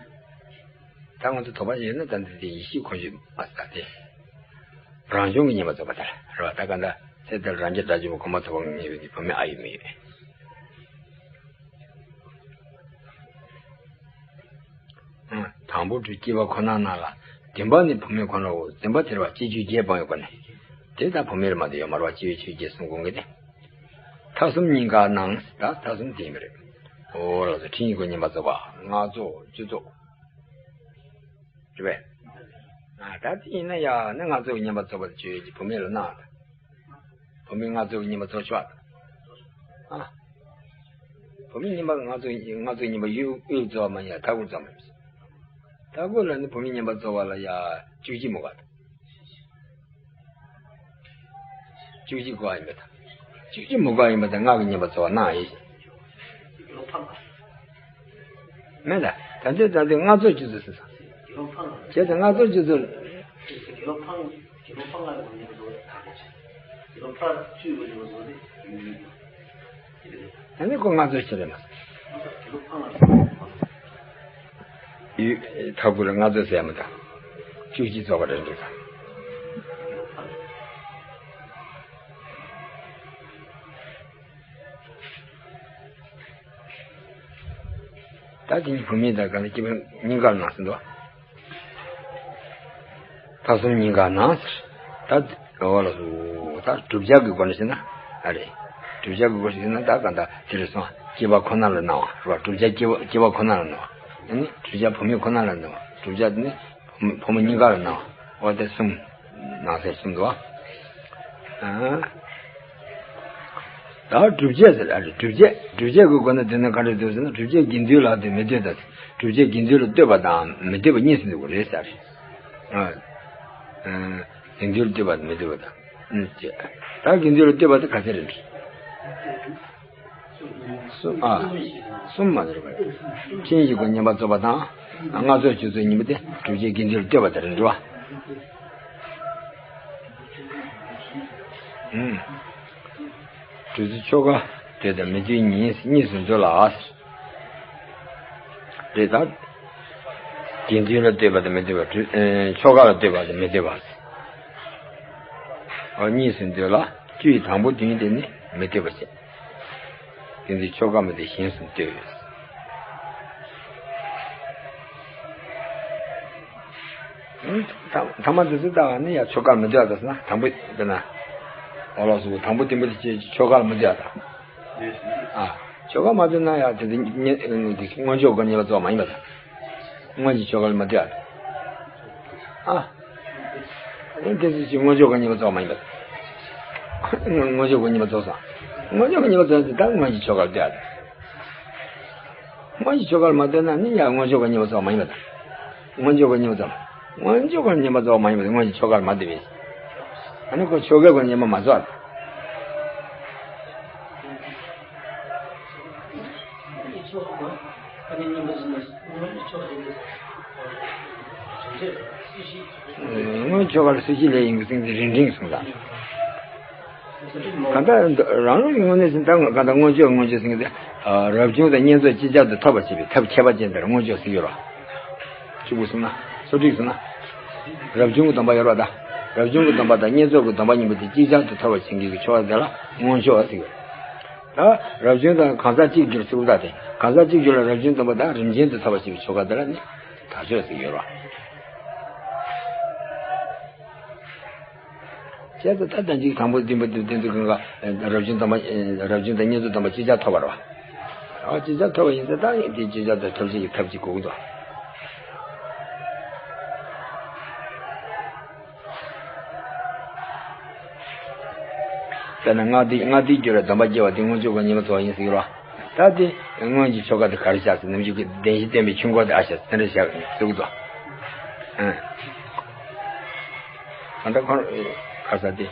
ད་ང་ཚོ་དོགས་པ་ཞིག་ཡོད་ན་ད་འདི་དེ་ཡེ་ཤེས་ཁོང་ཞིག་མ་ཟ་སྟེ། རང་བྱུང་གི་ཉེས་པ་རྫོགས་པ་དེ་རེད་བ། ད་ག་འདྲ་ཚེ་འདིར་རང་རྒྱལ་དགྲ་བཅོམ་པའི་གོ་འཕང་ཐོབ་པར་ངེས་པའི་བུད་མེད་ཨ་ཡོད་མི་ཡོད། དང་པོ་དྲུག་སྐྱེས་པ་ཁོ་ན་ན་ལ་བདེན་པ་ནི་བུད་མེད་ཁོ་ནའོ། བདེན་པ་དེར་བ་སྤྱི་ཆོས་བརྒྱད་སྤངས་ཡོད་པ་ནི། དེ་ལྟར་བུད་མེད་ལ་མ་དེ་ཡོད་མ་རེད་བ། སྤྱི་བོའི་ཆོས་བརྒྱད་གསུང་དགོངས་ཀྱི་ནི། མཐའ་གསུམ་གཉིས་ཀ་ནང་ད་མཐའ་གསུམ་དེ་ཡིན་པ་རེད། འོ་ལགས་སོ། ཁྲིམས་ཡིག་གི་བསྙེན་པར་རྫོགས་པ། སྔགས་རྫོགས་སྤྱོད་རྫོགས། རེད་པས། ཨ་ད་དེ་ཡིན་ན་ཡང་ནི་སྔགས་རྫོགས་བསྙེན་པར་རྫོགས་པ་དེ་ཁྱོད་ཀྱི་བུད་མེད་ལ་གནང་། བུད་མེད་སྔགས་རྫོགས་བསྙེན་པར་རྫོགས་ཆོག་ཨ། བུད་མེད་བསྙེན་པར་སྔགས་རྫོགས་སྔགས་རྫོགས་བསྙེན་པར་དབུལ་དབུལ་རྫོགས་མ་ཡིན་ཡང་མཐའ་སྐོར་རྫོགས་མ་ཡིན། མཐའ་སྐོར་ལ་ནི་བུད་མེད་བསྙེན་པར་རྫོགས་པ་ལ་ཡང་བཅུ་གཅིག་མུ་ག་དང་། བཅུ་གཅིག་གོ་ཡིན་པ་དང་། བཅུ་གཅིག་མུ་ག་ཡིན་པ་དང་སྔགས་ཀྱི་བསྙེན་པར་རྫོགས་པ་གནང་ཡིན། མེད་ད། ད་འདོད་ད་འདོད་སྔགས་རྫོགས་སྤྱོད་རྫོགས་ཟེར་སོང་། བྱས་ཙང་སྔགས་རྫོགས་སྤྱོད་རྫོགས། ད་ནི་ཁོ་སྔགས་རྫོགས་ཤེས་རེད་མ་སོང་། ཡུལ་མཐའ་སྐོར་ལ་སྔགས་རྫོགས་ཟེར་ཡ་མི་འདུག་བཅུ་གཅིག་རྫོགས་པ་རེད་འདུག་ད་དེ་ནི་བུད་མེད་དང་གང་ལ་སྐྱེས་པ་གཉིས་ཀར་ན་ཟེར་འདུག་མཐའ་གསུམ་གཉིས་ཀ་ན་ཟེར། ད་འོ་ལགས་སོ། ད་བསྒྲུབ་བྱ་གི་སྒོ་ནས་བཤད་ན་ཨ་རེད། བསྒྲུབ་བྱ་གི་སྒོ་ནས་བཤད་ན་ད་ག་འདྲ་དེ་རེད་སོང་། སྐྱེས་པ་ཁོ་ན་ལ་སྣང་བ་རེད་པ། བསྒྲུབ་བྱ་སྐྱེས་པ་སྐྱེས་པ་ཁོ་ན་ལ་སྣང་བ། ཨ་ནི་བསྒྲུབ་བྱ་བུད་མེད་ཁོ་ན་ལ་སྣང་བ། བསྒྲུབ་བྱ་དེ་ནི་ཕོ་མོ་གཉིས་ཀ་ལ་སྣང་བ། འོ་དེ་གསུམ་ནང་གསེས་གསུམ་འདུག་ཨ། ད་བསྒྲུབ་བྱ་ཟེར་ཨ་རེད། བསྒྲུབ་བྱ་བསྒྲུབ་བྱ་གི་སྒོ་ནས་བསྡུས་ན་ག་རེ་འདུག་ཟེར་ན། བསྒྲུབ་བྱའི་དགེ་འདུན་ལ་དེ་མི་ལྟོས་དང་། བསྒྲུབ་བྱའི་དགེ་འདུན་ལ་ལྟོས་པ་དང་མི་ལྟོས་པ་གཉིས་སུ་འདུ་གི་རེད་ཟེར། ཨ། དགེ་འདུན་ལ་ལྟོས་པ་དང་མི་ལྟོས་པ་དང་། ཨུམ་ཅེས། ད་དགེ་འདུན་ལ་ལྟོས་པ་དེ་ག་ཚད་རེད། གསུམ་ཨ། གསུམ་མ་རེད་པ། ཁྲིམས་ཡིག་གི་བསྙེན་པར་རྫོགས་པ་དང་། སྔགས་རྫོགས་སྤྱོད་རྫོགས་གཉིས་པོ་དེ་བསྒྲུབ་བྱའི་དགེ་འདུན་ལ་ལྟོས་པ་དེ་རེད་འགྲོ། ཨུམ། བསྒྲུབ་ཚུལ་ཆོ་ག་ལྟོས་དང་མི་ལྟོས་གཉིས་གཉིས་སུ་འདོད་ལ། རེད་ད། དགེ་འདུན་ལ་ལྟོས་པ་དང་མི་ལྟོས་པ། ཨེ། ཆོ་ག་ལ་ལྟོས་པ་དང་མི་ལྟོས་པ། འོ་གཉིས་སུ་འདོད་ལ། བཅུའི་དང་པོ་བདུན་དེ་ནི་མི་ལྟོས་པ་བྱེད། དེ་ཚོའི་ཆོ་ག་མི་ལྟོས་གཞན་སུ་ལྟོས། ཐ་མ་དེ་ཚོ་ལྟ་བ་ནི་ཡང་ཆོ་གར་མི་ལྟོས་པ་ཟེར་ན། དང་པོ་དེ་ན། འོ་ལགས་སོ། དང་པོ་བདུན་པོ་དེ་ཆོ་གར་མི་ལྟོས་པ་དང་། ཨ། ཆོ་ག་མ་ལྟོས་ན་ཡང་དེ་དེ་མངོན་ཕྱོགས་ཀྱི་བསྙེན་པར་རྫོགས་མ་ཡིན་པ་དང་། སྔོན་གྱི་ཆོ་ག་ལ་མི་ལྟོས་པ་དང་། ཨ། དེ་ཚོ་ཅིག་མངོན་ཕྱོགས་ཀྱི་བསྙེན་པར་རྫོགས་མ་ཡིན་པ་དང་། སྔོན་ཕྱོགས་ཀྱི་བསྙེན་པར་རྫོགས་སོང་། སྔོན་ཕྱོགས་ཀྱི་བསྙེན་པར་རྫོགས་ཟེར་ད་སྔོན་གྱི་ཆོ་ག་ལ་ལྟོས་པ་དང་། སྔོན་གྱི་ཆོ་ག་ལ་མ་ལྟོས་ན་ནི་ཡང་མངོན་ཕྱོགས་ཀྱི་བསྙེན་པར་རྫོགས་མ་ཡིན་པ་དང་། སྔོན་ཕྱོགས་ཀྱི་བསྙེན་པར་རྫོགས། སྔོན་ཕྱོགས་ཀྱི་བསྙེན་པར་རྫོགས་མ་ཡིན་པ་དང་། སྔོན་གྱི་ཆོ་ག་ལ་མ་ལྟོས་པས། ཨ་ནི་ཁོ་ཆོ་གའི་སྒོ་ནས་བསྙེན་པར་མ་རྫོགས། སྔོན་ཆོ་ག་ལ་སྲིད་ཞི་ལས་ཡིན་གྱི་སེང་གེ་རིང་འབྲིང་གསུངས་ལ། གང་ལྟར་རང་ལུགས་ཀྱི་ངོས་ནས་ཟིན་ད་གང་ལྟར་སྔོན་ཆོག་སྔོན་ཆོག་ཟེར་མཁན་དེ། རབ་བྱུང་དང་བསྙེན་རྫོགས་ཅིག་ཅར་དུ་ཐོབ་པར་བྱེད་པའི་ཐབས་ཁྱད་པར་ཅན་དེར་སྔོན་ཆོག་ཟེར་གྱི་ཡོད་རེད། གཅིག་པུ་གསུངས་ན། སོ་ཊིག་གསུངས་ན། རབ་བྱུང་གི་སྡོམ་པ་ཡོད་རེད་པ་ད། རབ་བྱུང་གི་སྡོམ་པ་དང་བསྙེན་རྫོགས་ཀྱི་སྡོམ་པ་གཉིས་པོ་དེ་ཅིག་ཅར་དུ་ཐོབ་པར་བྱེད་མཁན་གྱི་ཆོ་ག་དེ་ལ་སྔོན་ཆོག་ཟེར་གྱི་ཡོད་རེད། ད་རབ་བྱུང་དང་གང་ཟག་གཅིག་གྱུར་ཟེར་བ་ད་དེ། གང་ཟག་གཅིག་གྱུར་ལ་རབ་བྱུང་སྡོམ་པ་དང་རིམ་ཅན་དུ་ཐོབ་པར་བྱེད་པའི་ཆོ་ག་དེ་ལ་ནི་དག་ཆོག་ཟེར་གྱི་ཡོད་རེད་པ། བྱས་ཙང་ད་ལྟ་གཅིག་དང་པོ་བདུན་པོ་དེ་དེ་ཚོ་གང་ག་རབ་བྱུང་སྡོམ་པ། རབ་བྱུང་དང་བསྙེན་རྫོགས་སྡོམ་པ་ཅིག་ཅར་ཐོབ་པ་རེད་པ། ཨ་ཅིག་ཅར་ཐོབ་པ་ཡིན་ཙང་ད་དེ་ཅིག་ཅར་དུ་ཐོབ་བྱེད་ཀྱི་ཐབས་ཅིག་དགོས་ཀྱི་འདུག་དཔེར་ན་སྔགས་འདི་སྔགས་འདི་བསྒྱུར་བའི་སྡོམ་པ་སྐྱེ་བ་དེ་སྔོན་ཆོག་གི་བསྙེན་པར་རྫོགས་པ་ཡིན་ཟེར་གྱི་རེད་པ། ད་དེ་སྔོན་གྱི་ཆོ་ག་དེ་ག་རེ་བྱ་ཟེར། ནམ་རྒྱུན་གྱི་བདེན་བཞི་བསྟན་པའི་ཆོས་འཁོར་དེ་ཨ་བྱ་ཟེར་དེ་འདྲ་བྱ་ཟེར་གྱི་འདུག་ཨ། གང་ལྟར་ཁོ་ག་ས་དེ།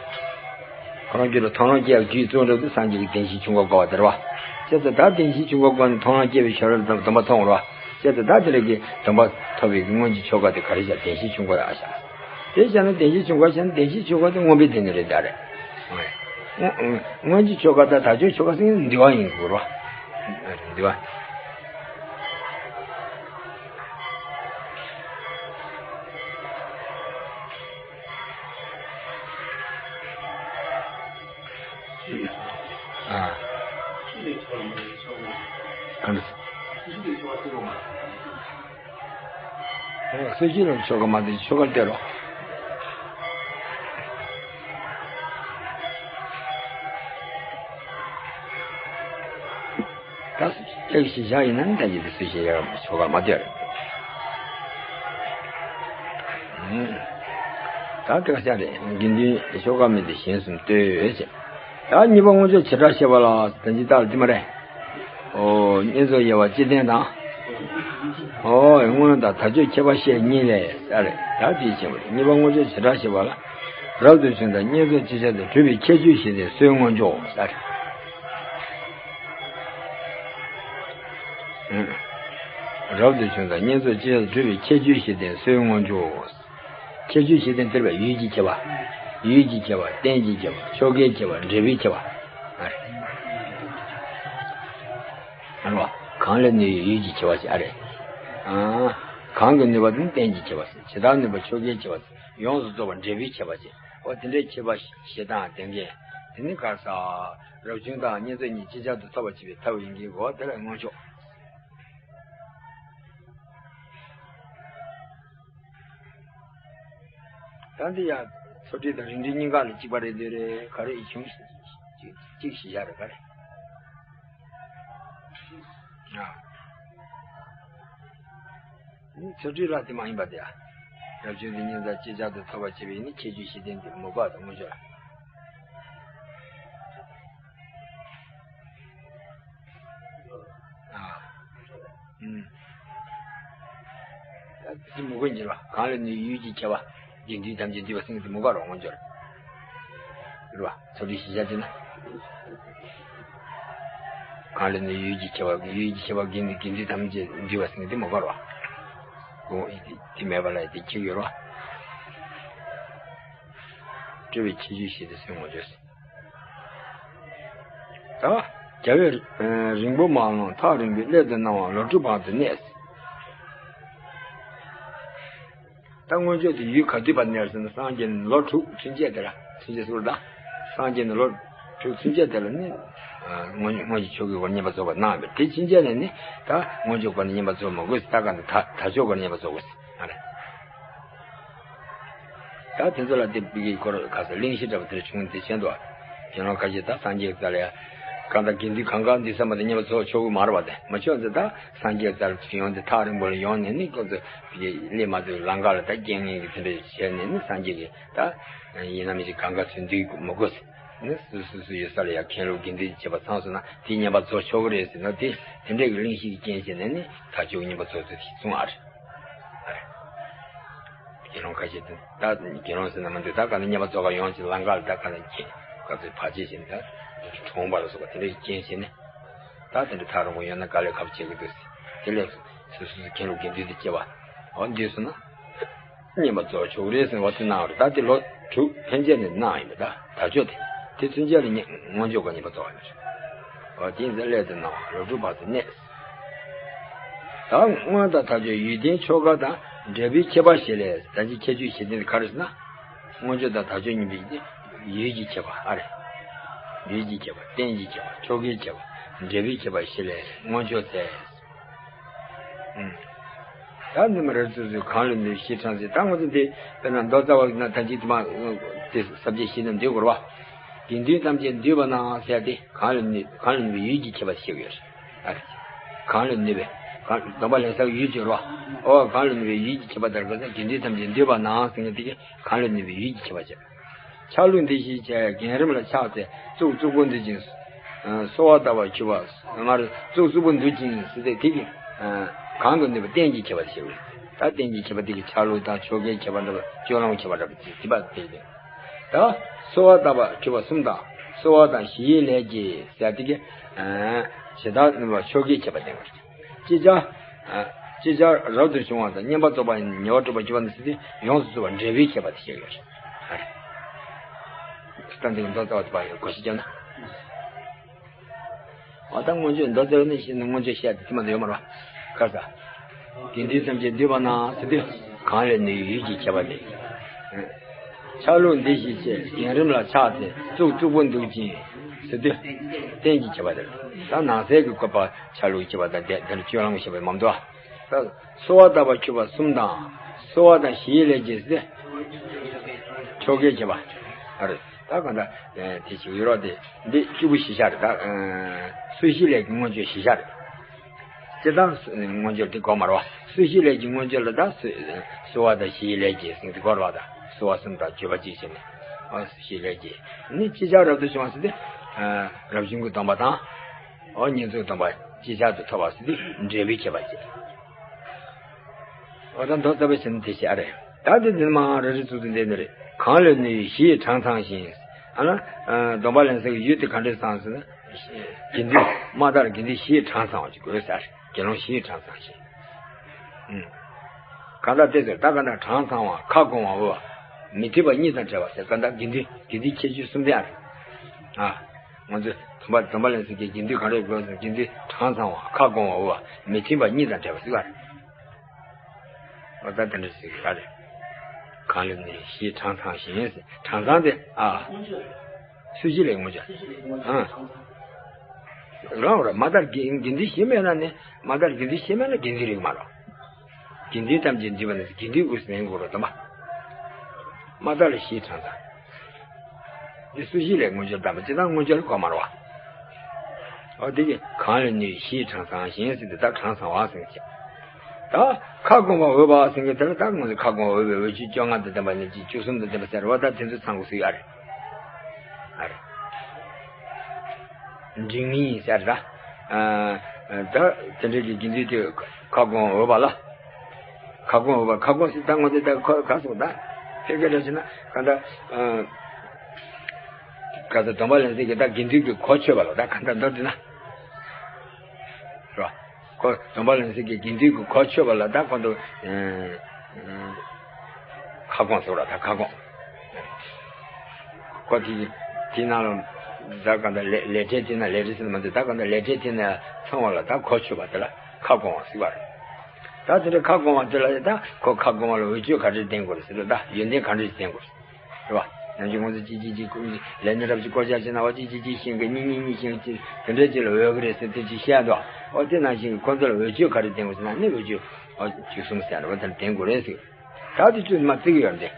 ཁོ་རང་རྒྱུད་ལ་མཐོང་ལམ་སྐྱེ་བའི་རྒྱུའི་གཙོ་བོ་འདྲ་དེ་སངས་རྒྱས་ཀྱི་བདེན་བཞིའི་ཆོས་འཁོར་བསྐོར་བ་དེ་རེད་པ། བྱས་ཙང་ད་བདེན་བཞིའི་ཆོས་འཁོར་བསྐོར་ནས་མཐོང་ལམ་སྐྱེ་བའི་ཕྱིར་སྡོམ་པ་ཐོབ་པ་རེད་པ། བྱས་ཙང་ད་དེ་ལས་ཀྱི་སྡོམ་པ་ཐོབ་པའི་སྔོན་གྱི་ཆོ་ག་དེ་ག་རེ་བྱ། བདེན་བཞིའི་ཆོས་འཁོར་ཨ་བྱ། དེ་བྱས་ན་བདེན་བཞིའི་ཆོས་འཁོར་བྱས་ན་བདེན་བཞིའི་ཆོས་འཁོར་དེ་མངོན་པའི་སྡེ་ནི་རེད་ད་རེད། སྔོན་གྱི་ཆོ་ག་དང་དག་ཆོག་ཆོ་ག་ཟེར་མཁན་འདུལ་བ་ཡིན་དགོས་རེད་པ། འདུལ་བ། ཨ། གང་འདྲ། སྲོད་ཕྱི་ལ་ཆོ་ག་མ་དེ་ཆོ་ག་སྟེར་རོ། ད་སྐྱེ་ཤི་བྱ་ཡིན་ན་ད་ཡིན་དུ་སུ་ཞིག་ཡ་ཆོ་ག་མ་སྟེར། ད་སྐྱེ་ཤ་རེད་དགེ་འདུན་ཆོ་ག་མི་དེ་གཞན་གསུམ་ལྟོས་བྱས། ད་གཉིས་པ་མངོན་ཕྱོགས་བྱེ་བྲག་བཤད་པ་ལ་ད་ཅི་ལྟར་དེ་མ་རེད། ཨོ་བསྙེན་རྫོགས་དབྱེ་བ་སྤྱི་བསྟན་དང་། ཨོ་སྔོན་དང་དལ་འབྱོར་ཁྱད་པར་བཤད་གཉིས་ལས་ས་རེད་ད་དེའི་ཕྱིན་པ་རེད། གཉིས་པ་མངོན་ཕྱོགས་བྱེ་བྲག་བཤད་པ་ལ། རབ་ཏུ་བྱུང་དང་བསྙེན་རྫོགས་ཅི་བྱ་དང་གྲུབ་པའི་ཁྱད་ཆོས་བཤད་དེ་སོའི་མངོན་ཕྱོགས་ས་རེད། རབ་ཏུ་བྱུང་དང་བསྙེན་རྫོགས་ཅི་བྱ་དང་གྲུབ་པའི་ཁྱད་ཆོས་བཤད་དེ་སོའི་མངོན་ཕྱོགས། ཁྱད་ཆོས་བཤད་དེ་དེར་བའི་ཡུལ་གྱི་ཁྱད་པར། ཡུལ་གྱི་ཁྱད་པར་རྟེན་གྱི་ཁྱད་པར་ཆོ་གའི་ཁྱད་པར་འབྲས་བུའི་ཁྱད་པར། ཨ་རེད། ཨ་རེད་བ། གང་ལས་ནུས་ཡུལ་གྱི་ཁྱད་པར་ཞིག་ཨ་རེད། ཨ། གང་གི་ནུས་པ་དེ་ནི་རྟེན་གྱི་ཁྱད་པར་ཞིག་ཇི་ལྟར་ནུས་པ་ཆོ་གའི་ཁྱད་པར་ཞིག་ཡོངས་སུ་རྫོགས་པ་འབྲས་བུའི་ཁྱད་པར་ཞིག་འོ་དེ་འདྲའི་ཁྱད་པར་ཞིག་དང་ལྡན་མཁན། དེ་ནི་ག་ས། རབ་བྱུང་དང་བསྙེན་རྫོགས་གཉིས་ཅིག་ཅར་དུ་ཐོབ་པར་བྱེད་པའི་ཐབས་ཡིན་གྱི་གོ་དེ་ལ་མངོན་ཕྱོགས། ད་འདི་ཡང་ཚོ་ཁྲིད་དང་རིགས་འགྲེ་གཉིས་ཀ་ལ་གཅིག་པ་རེད་འདོད་རེད་ག་རེ་ཡིན་བྱུང་། གཅིག་གཅིག་ཞིག་བཞག་རེད་ག་རེ། ཨ། ནི་ཚོ་ཁྲིད་ལ་དེ་མ་ཡིན་པ་དེ་ཡང་། རབ་བྱུང་དེ་ཉིད་ལ་ཅིག་ཅར་དུ་ཐོབ་པར་བྱེད་པའི་ནི་ཁྱད་ཆོས་གཞི་རྟེན་དེ་མུ་པ་དང་མངོན་ཕྱོགས། ཨ། ཨུམ། ད་དེ་མུ་ག་འགྱུར་བ་གང་ལ་ནི་ཡུལ་གྱི་ཁྱད་པར་དགེ་འདུན་ཐམས་ཅད་འདུས་པ་སེང་གེ་དེ་མུ་ག་རོ་མངོན་གྱུར། འགྱུར་བ་ཚོ་ཁྲིད་ཞིག་བྱ་ཅི་ན། གང་ལ་ནི་ཡུལ་གྱི་ཁྱད་པར་ཡུལ་གྱི་ཁྱད་པར་དགེ་འདུན་དགེ་འདུན་ཐམས་ཅད་འདུས་པ་སེང་གེ་དེ་མུ་ག་རོ། གོ་དེ་མེད་པ་ལ་དེ་ཁྱེར་ཡོད་རོ། སྤྲོས་པའི་ཁྱད་ཆོས་ཤེས་ཏེ་སེམས་ངོ་བརྗོད། ད་རྒྱལ་བས་རིང་པོ་མ་ལོན་ཐག་རིང་པོའི་སླད་དུ་སྣང་བ་ལོ་དྲུག་བར་དུ་གནས། ད་མངོན་ཕྱོགས་དེ་ཡུལ་ག་དུས་བར་གནས་ཟེར་ན་སངས་རྒྱས་ནས་ལོ་དྲུག་ཚུན་ཆད་དེ་ལ་ཚུན་ཆད་ཟུར་དང་སངས་རྒྱས་ནས་ལོ་དྲུག་ཚུན་ཆད་དེ་ལ་ནི་དངོས་དངོས་ཀྱི་ཆོས་ཀྱི་སྒོ་བསྙེན་པར་རྫོགས་པ་གནང་བས་དེ་ཕྱིན་ཆད་ནས་ནི་ད་མངོན་ཕྱོགས་སྒོ་ནས་བསྙེན་པར་རྫོགས་མ་དགོས་ད་ག་ནས་ད་ད་ཆོས་སྒོ་ནས་བསྙེན་པར་རྫོགས་དགོས་ཨ་རེ། ད་དེ་ཚོ་ལ་དེ་བི་གི་སྐོར་ག་ས་གླེང་གཞི་འདྲ་པོ་དེར་བྱུང་དེ་བྱས་འདུག་དེ་རང་ཁ་ཤས་ད་སངས་རྒྱས་ཀྱི་རྩ་ལ་ཡ། གང་ལྟར་དགེ་འདུན་གང་གང་འདུས་ས་མ་དེ་བསྙེན་པར་རྫོགས་ཆོག་གི་མ་རེད་བ་དེ་མ་ཆོག་ཚེ་ད་སངས་རྒྱས་རྩ་ལ་ཡོང་དེ་ཐག་རིང་པོ་ལ་ཡོང་ནས་ནི་ཁོ་ཚོ་བི་གི་སླེབས་མ་ཐུབ་ལམ་ཁ་ལ་ད་རྐྱེན་ངན་གྱི་དེ་འདྲ་བྱས་ནས་ནི་སངས་རྒྱས་ཀྱི་ད་ཡིན་ན་མི་ཞིག་གང་ག་ཚུན་འདུས་མི་དགོས་ཟེར་ནི་སུ་སུ་སུ་ཡོད་ས་ལ་ཡ་མཁན་སློབ་དགེ་འདུན་བྱེད་པ་ཚང་སོང་ན་དེ་བསྙེན་པར་རྫོགས་ཆོག་གི་རེད་ཟེར་ན་དེ་དེ་འདྲའི་གི་གླེང་གཞི་གི་རྐྱེན་བྱས་ནས་ནི་ད་ཆོག་བསྙེན་པར་རྫོགས་ཚུལ་དེ་གསུངས་ཨ་རེད། དགེ་སློང་ཁ་ཤས་དེ་ད་དགེ་སློང་ཟེར་ན་མི་འདུག་ད་ག་ནས་བསྙེན་པར་རྫོགས་ག་ཡོང་ཅིག་ལམ་ཁ་ལ་ད་ག་ནས་ཁྱེད་ག་ཚོད་བར་ཆད་བྱས་ནས་ད་གྲོངས་པ་ལ་སོགས་པ་དེ་འདྲའི་རྐྱེན་བྱས་ནས་ད་དེ་འདྲ་ཐག་རིང་པོ་ཡོད་ན་དཀའ་ལས་ཁག་པོ་བྱེད་ཀྱི་འདུག་དེ་ལས་སོ་སོ་སོ་མཁན་སློབ་དགེ་འདུན་དེ་སྐྱེ་བ་འོ་འདུས་སོང་ན་བསྙེན་པར་རྫོགས་ཆོག་རེད་ཟེར་བ་དེ་གནང་བ་རེད། ད་དེ་ལོ་དྲུག་ཕན་ཆད་ནས་གནང་ཡིན་པ་ད་ད་ཆོག་དེ་དེ་ཚུན་ཆད་ལ་མངོན་ཕྱོགས་ཀྱི་བསྙེན་པར་རྫོགས་པ་ཡིན་པ་རེད། འོ་དེ་ཡིན་ཙང་སླད་དུ་གནང་བ་ལོ་དྲུག་བར་དུ་གནས། ད་སྔོན་དང་ཐག་ཆོད་ཡུལ་རྟེན་ཆོ་ག་དང་འབྲས་བུའི་ཁྱད་པར་བཞི་ལས་ད་ཅི་ཁྱད་ཆོས་བཞི་ལྡན་ག་རེ་ཟེར་ན། སྔོན་ཆོས་དང་ཐག་ཆོད་གཉིས་པའི་ཡུལ་གྱི་ཁྱད་པར་ཨ་རེ། ཡུལ་གྱི་ཁྱད་པར་རྟེན་གྱི་ཁྱད་པར་ཆོ་གའི་ཁྱད་པར་འབྲས་བུའི་ཁྱད་པར་བཞི་ལས་སྔོན་ཆོས་ཚེ། ད་འདི་མ་རེད་ཚུལ་ཚུལ་གང་ལ་ནུས་ཤེས་དྲང་ཚེ་ད་ང་ཚོ་འདི་དཔེར་ན་མདོ་རྩ་བ་ན་ད་ཅི་དེ་མ་དེ་ས་བཅད་ཤེས་ན་འདོད་དགོས་རེད་བ། དགེ་འདུན་ཐམས་ཅད་འདུས་པ་ན་ཟེར་ཏེ་གང་ལ་ནུས་གང་ལ་ནུས་པའི་ཡུལ་གྱི་ཁྱད་པར་ཤེས་དགོས་རེད། ཨ་རེ། གང་ལ་ནུས་པའི། གང་སྡོམ་པ་ལེན་སའི་ཡུལ་སྦྱོར་བ། ཨོ་གང་ལ་ནུས་པའི་ཡུལ་གྱི་ཁྱད་པར་ལྟར་གང་ཟག་དགེ་འདུན་ཐམས་ཅད་འདུས་པ་ན་ཟེར་མཁན་དེ་གའི་གང་ལ་ནུས་པའི་ཡུལ་གྱི་ཁྱད་པར་བྱས། ཆ་ལུགས་འདི་ཞེས་བྱ་བའི་རྒན་རིམ་ལ་ཆགས་ཏེ་གཙུག་གཙུག་པུ་འདུས་ཅིང་། གསོལ་བ་བཏབ་པར་གྱུར་པ་མར་གཙུག་གཙུག་པུ་འདུས་ཅིང་ཟེར་ཏེ་དེ་གའི་གང་གི་ནུས་པ་རྟེན་གྱི་ཁྱད་པར་ཞེས་པས། ད་རྟེན་གྱི་ཁྱད་པར་དེ་གའི་ཆ་ལུགས་དང་ཆོ་གའི་ཁྱད་པར་འདྲ་བ་སྤྱོད་ལམ་ཁྱད་པར་འདྲ་བ་དེ་དེ་པ་དེ་ཡིན། ད་གསོལ་བ་བཏབ་པ་གྲུབ་པ་གསུམ་དང་གསོལ་བ་དང་གཞི་ཡི་ལས་ཀྱི་ཟེར་དེ་གི་ཇི་ལྟར་ནུས་པ་ཆོ་གའི་ཁྱད་པར་ལྡན་པ་རེད། ཅིག་ཅར་ཅིག་ཅར་རབ་ཏུ་བྱུང་བ་དང་བསྙེན་པར་རྫོགས་པ་ཉེ་བར་གྲུབ་པར་གྱུར་པ་ནི་ཟེར་ཏེ་ཡོངས་སུ་རྫོགས་པ་འབྲས་བུའི་ཁྱད་པར་དེ་བཤད་ཡོད་རེད། ད་འདི་མདོ་རྩ་བ་དེ་པ་ཡང་གོ་ཤེས་བྱས་ན། འོ་ད་སྔོན་ཆོས་མདོ་རྩ་བ་ནས་བཤད་ན་སྔོན་ཆོས་བཤད་དེ་དེ་མ་ཡོད་མ་རེད་བ། ཁ་ས། དགེ་འདུན་ཐམས་ཅད་འདུས་པ་ན་ཟེར་དུས་གང་ལས་ནུས་ཡུལ་གྱི་ཁྱད་པར་ལས། ཆ་ལུགས་འདི་ཞེས་བྱའི་རྒན་རིམ་ལ་ཆགས་ཏེ་གཙུག་གཙུག་པུ་འདུས་ཅིང་ཟེར་དུས་རྟེན་གྱི་ཁྱད་པར་དེར་ད་ནང་གསེས་ཀྱི་བཀོད་པ་ཆ་ལུགས་ཁྱད་པར་དང་དེ་དེར་སྤྱོད་ལམ་ཁྱད་པར་མ་འདུག་ད་གསོལ་བ་བཏབ་པར་གྱུར་པ་གསུམ་དང་གསོལ་བ་དང་གཞི་ཡི་ལས་ཀྱི་ཟེར་ཆོ་གའི་ཁྱད་པར་ཨ་རེ། ད་གང་ལྟར་དེ་ཞིག་ཡོད་རོགས་དེ། འདི་བཅུ་པོ་བཞི་ཆ་རེད། ད་ཨ་གསོལ་ཞིང་ལས་ཀྱི་མངོན་སྤྱོད་བཞི་ཆ་རེད། སྤྱིར་བཏང་མངོན་སྤྱོད་དེ་གོ་མ་རེད་བ། གསོལ་ཞིང་ལས་ཀྱི་མངོན་སྤྱོད་ལ་ད་གསོལ་བ་དང་ཞི་བའི་ལས་ཀྱི་ཟེར་དེ་གོ་རེད་བ། ད་གསོལ་བ་གསུམ་དང་བརྗོད་པ་གཅིག་བྱས་ནས་ཨ་གསོལ་ཞིང་ལས་ཀྱི་ནི་ཅི་བྱ་རབ་ཏུ་བྱུང་བ་ཟེར་དེ། ཨ་རབ་བྱུང་གི་སྡོམ་པ་དང་། ཨོ་བསྙེན་རྫོགས་སྡོམ་པ་ཅི་བྱ་དུ་ཐོབ་པ་ཟེར་དེ་འབྲས་བུའི་ཁྱད་པར་བྱེད། འོ་ད་མདོ་རྩ་བའི་ཆ་ནས་དེ་བཤད་རེད། ད་དེ་འདི་མ་རེ་རེ་ཚུལ་དུ་འདི་འདི་རེད། གང་ལ་ནུས་ཞེས་གྲངས་ཚང་ཞིང་། ཨ་ན། སྡོམ་པ་ལེན་སའི་ཡུལ་དེ་ག་འདྲས་ཚང་ཟེར་ན། དགེ་འདུན་མ་དར་དགེ་འདུན་ཞེས་གྲངས་ཚང་བ་ཅིག་དགོས་ས་རེད། དགེ་སློང་ཞེས་གྲངས་ཚང་ཞིང་། ཨུམ། གང་ལྟར་དེ་ཟེར་ད་གང་ལྟར་གྲངས་ཚང་བ་ཁ་སྐོང་བ་འོས་པ། མི་མཐུན་པ་གཉིས་དང་བྲལ་བ་ཟེར་གང་ལྟར་དགེ་འདུན་དགེ་འདུན་ཁྱད་ཆོས་གསུམ་ལྡན་རེད། ཨ། ང་ཚོས་སྡོམ་པ་སྡོམ་པ་ལེན་སའི་དགེ་འདུན་ག་འདྲས་དགོས་ཟེར་དགེ་འདུན་གྲངས་ཚང་བ་ཁ་སྐོང་བ་འོས་པ་མི་མཐུན་པ་གཉིས་དང་བྲལ་བ་ཟེར་བ་རེད། འོ་ད་དེ་འདྲ་ཟེར་གྱི་རེད། གང་ལ་ནུས་ཞེས་གྲངས་ཚང་ཞིང་ཟེར། གྲངས་ཚང་དེ་ཨ། གསོལ་ཞིང་ལས་མངོན་སྤྱོད། ཨ། རང་རང་མ་དར་དགེ་དགེ་འདུན་ཞེས་མེད་ན་ནི་མ་དར་དགེ་འདུན་ཞེས་མེད་ན་དགེ་འདུན་རིགས་མ་རེད། དགེ་འདུན་ཐམས་ཅད་འདུས་པ་ནི་དགེ་འདུན་དབུས་སུ་ལེན་དགོས་རེད་དམ་པ། མ་དར་ཞེས་གྲངས་ཚང་། འདི་གསོལ་ཞིང་ལས་མངོན་སྤྱོད་དམ་པ་ཅི་དང་མངོན་སྤྱོད་ལ་གོ་མ་རེད་བ། འོ་དེ་གི་གང་ལ་ནུས་ཞེས་གྲངས་ཚང་ཞིང་ཟེར་དེ་ད་གྲངས་ཚང་བ་ཟེར་གྱི། ད་ཁ་སྐོང་བ་འོས་པ་ཟེར་གྱི་དེ་ལ་ད་ང་ཚོ་ཁ་སྐོང་བ་འོས་པའི་འོས་ཆོས་བཅོ་ལྔ་དང་ལྡན་པ་ནས་ཀྱི་བཅུ་གསུམ་དང་ལྡན་པ་ཟེར་བ་ད་དེ་ཚོ་ཚང་དགོས་ཟེར་ཡ་རེད། ཨ་རེད། འབྲིང་མིན་ཟེར་ད། ཨ་ད་དེ་འདྲའི་གི་དགེ་འདུན་དེ་ཁ་སྐོང་འོས་པ་ལ། ཁ་སྐོང་འོས་པ་ཁ་སྐོང་ཟེར་ད་ང་ཚོ་ད་ཁ་ཁ་སོང་ད། ཕལ་སྐད་ལ་བྱས་ན་ག་ད། ཨ། ག་ཚོད་སྡོམ་པ་ལེན་སའི་གི་ད་དགེ་འདུན་གྱི་གོ་ཆོད་པ་ལ་ད་ག་ད་མདོར་བསྡུས་ན། རོ། ཁོ་སྡོམ་པ་ལེན་སའི་གི་དགེ་འདུན་གྱི་གོ་ཆོད་པ་ལ་ད་ཁོ་ཚོ། ཨ། ཁ་སྐོང་ཟེར་བ་ལ་ད་ཁ་སྐོང་། ཁོ་དེ་དེ་ནང་ལ་ད་གང་ལྟར་ལས་ལས་འབྲས་དེ་ན་ལས་འབྲས་ཟེར་ན་མ་འདུག་ད་གང་ལྟར་ལས་འབྲས་དེ་ན་ཚང་བ་ལ་ད་གོ་ཆོད་པ་དེ་ལ་ཁ་སྐོང་བ་ཟེར་བ་རེད། ད་དེ་འདྲ་ཁ་སྐོང་བ་དེ་ལ་ད་ཁོ་ཁ་སྐོང་བ་ལ་འོས་ཆོས་ག་འདྲ་ལྡན་དགོས་རེད་ཟེར་ད་ཡོན་ཏན་ག་འདྲ་ལྡན་དགོས་རེད། རེད་བ། ནམ་རྒྱུན་ང་ཚོ་གཅིག་གཅིག་གཅིག་ལས་ནི་རབ་ཀྱི་བཀོལ་སྤྱོད་བྱེད་ན་བ་གཅིག་གཅིག་གཅིག་ཤེས་མཁན་གཉིས་གཉིས་གཉིས་ཤེས་མཁན་གཅིག་དེ་འདྲ་གཅིག་ལ་འོས་གི་རེད་ཟེར་དེ་གཅིག་བཤད་འདུག་ཨོ་དེ་ནང་བཞིན་ཁོ་ཚོ་ལ་འོས་ཆོས་ག་རེ་ལྡན་དགོས་ཟེར་ན་ནི་འོས་ཆོས་ཨོ་བཅུ་གསུམ་ཟེར་བ་དེ་ལྡན་དགོས་རེད་ཟེར། ད་དེ་ཚོས་མ་བརྩི་གི་ཡོད་རེད།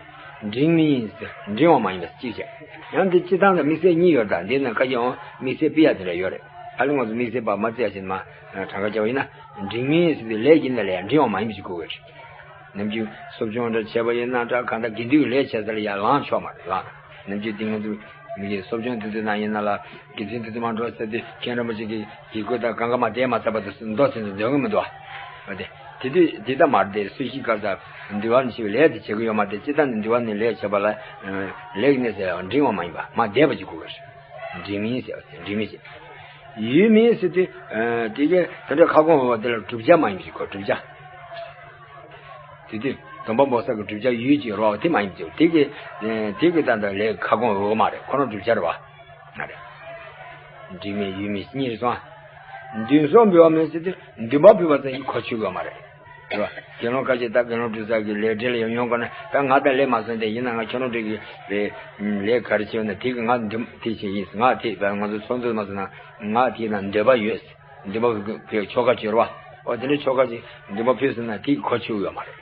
འབྲིང་མིན་ཟེར་འབྲིང་བ་མ་ཡིན་པ་གཅིག་བྱས། ཡང་འདི་སྤྱི་བཏང་ལ་དམིགས་བསལ་གཉིས་ཡོད་ད་འདི་ན་ཁ་ཅིག་ཨོ་དམིགས་བསལ་སྤི་ཡ་དེ་འདྲ་ཡོད་རེད། ཨ་ལུ་ང་ཚོ་དམིགས་བསལ་པ་མ་བརྩི་ཡ་ཞིག་མ་གྲངས་ཀ་བྱ་བ་ཡིན་ན་འབྲིང་མིན་ཟེར་དུས་ལས་ཀྱི་ནི་ལས་འབྲིང་བ་མ་ཡིན་པ་ཞིག་དགོས་གི་རེད། ནམ་རྒྱུན་གསོ་སྦྱོང་འདྲ་བྱས་པ་ཡིན་ན་འདྲ་གང་ལྟར་དགེ་འདུན་གྱི་ལས་བྱེད་ས་ལ་ཡར་ལངས་ཆོག་མ་རེད་ལངས། ནམ་རྒྱུན་འདི་ང་ཚོ་མི་གི་གསོ་སྦྱོང་དེ་ཚོའི་ནང་ཡིན་ན་ལ་དགེ་ཚུལ་དེ་ཚོ་མ་འགྲོ་ཟེར་དུས་མཁན་རིན་པོ་ཆེ་གི་ཡི་གུ་དང་གང་ག་མ་བསྡད་མ་ཚར་བར་དུ་མདོ་ཚིག་ཚོ་འདོན་གི་མི་འདུག་བ། དེ་དེ་དུས་དེ་ལྟ་མ་རེད་དེ་གསོལ་ཞིང་དཀར་ས་འདུལ་བ་ནི་ཞེས་པའི་ལས་དེ་བྱེད་གི་ཡོད་མ་རེད་དེ་སྤྱིར་བཏང་ནི་འདུལ་བ་ནི་ལས་བྱེད་པ་ལ་ལས་ཀྱི་གནས་ཟེར་ཡང་འབྲིང་བ་མ་ཡིན་པ་མ་བསྡད་པ་ཅིག་དགོས་གི་རེད། འབྲིང་མིན་ཟེར་བ་དེ་འབྲིང་མིན་ཟེར། ཡུན་མིན་ཟེར་དུས་དེ་གའི་དེ་འདྲ་ཁ་སྐོང་འོས་པ་དེ་ལ་བསྒྲུབ་བྱ་མ་ཡིན་པ་ཞིག་གོ་བསྒྲུབ་བྱ། དེ་དུས་སྡོམ་པ་འབོགས་ས་གི་བསྒྲུབ་བྱ་ཡུལ་གྱི་རོགས་དེ་མ་ཡིན་གྱི་དེ་གི་དེ་གི་ད་ལྟ་ལས་ཁ་སྐོང་འོས་མ་རེད་ཁོ་རང་བསྒྲུབ་བྱ་རེད་བ། ན་རེད། འབྲིང་མིན་ཡུལ་མིན་གཉིས་རེད་སོང་ཨ། འདུན་སོགས་འབུལ་བ་མིན་ཟེར་དུས་འདུན་པ་ཕུལ་བ་ཙམ་གྱིས་གོ་ཆོད་ཡོད་མ་རེད། རེད་བ། དགེ་སློང་ཁ་ཤས་ད་དགེ་སློང་སྒྲུབ་ས་གི་ལས་འབྲེལ་ཡང་ཡོང་དགོས་ན་ད་ང་ད་ལས་མ་སོང་དེ་ཡིན་ན་ང་ཁྱོད་རང་འདྲ་གི་ལས་ག་རེ་བྱེད་ན་དེ་གི་ང་འདུན་དེ་བྱེད་ཡིན་ང་དེ་ང་ཚོ་ཚོགས་འདུ་མ་སོང་ན་ང་དེ་ན་འདོད་པ་ཡོད། འདུན་པ་ཕུལ་ཆོ་ག་བྱོས་ར་བ། འོ་དེ་འདྲའི་ཆོ་ག་ཅིག་འདུན་པ་ཕུལ་སོང་ན་དེ་གོ་ཆོད་ཡོད་མ་རེད།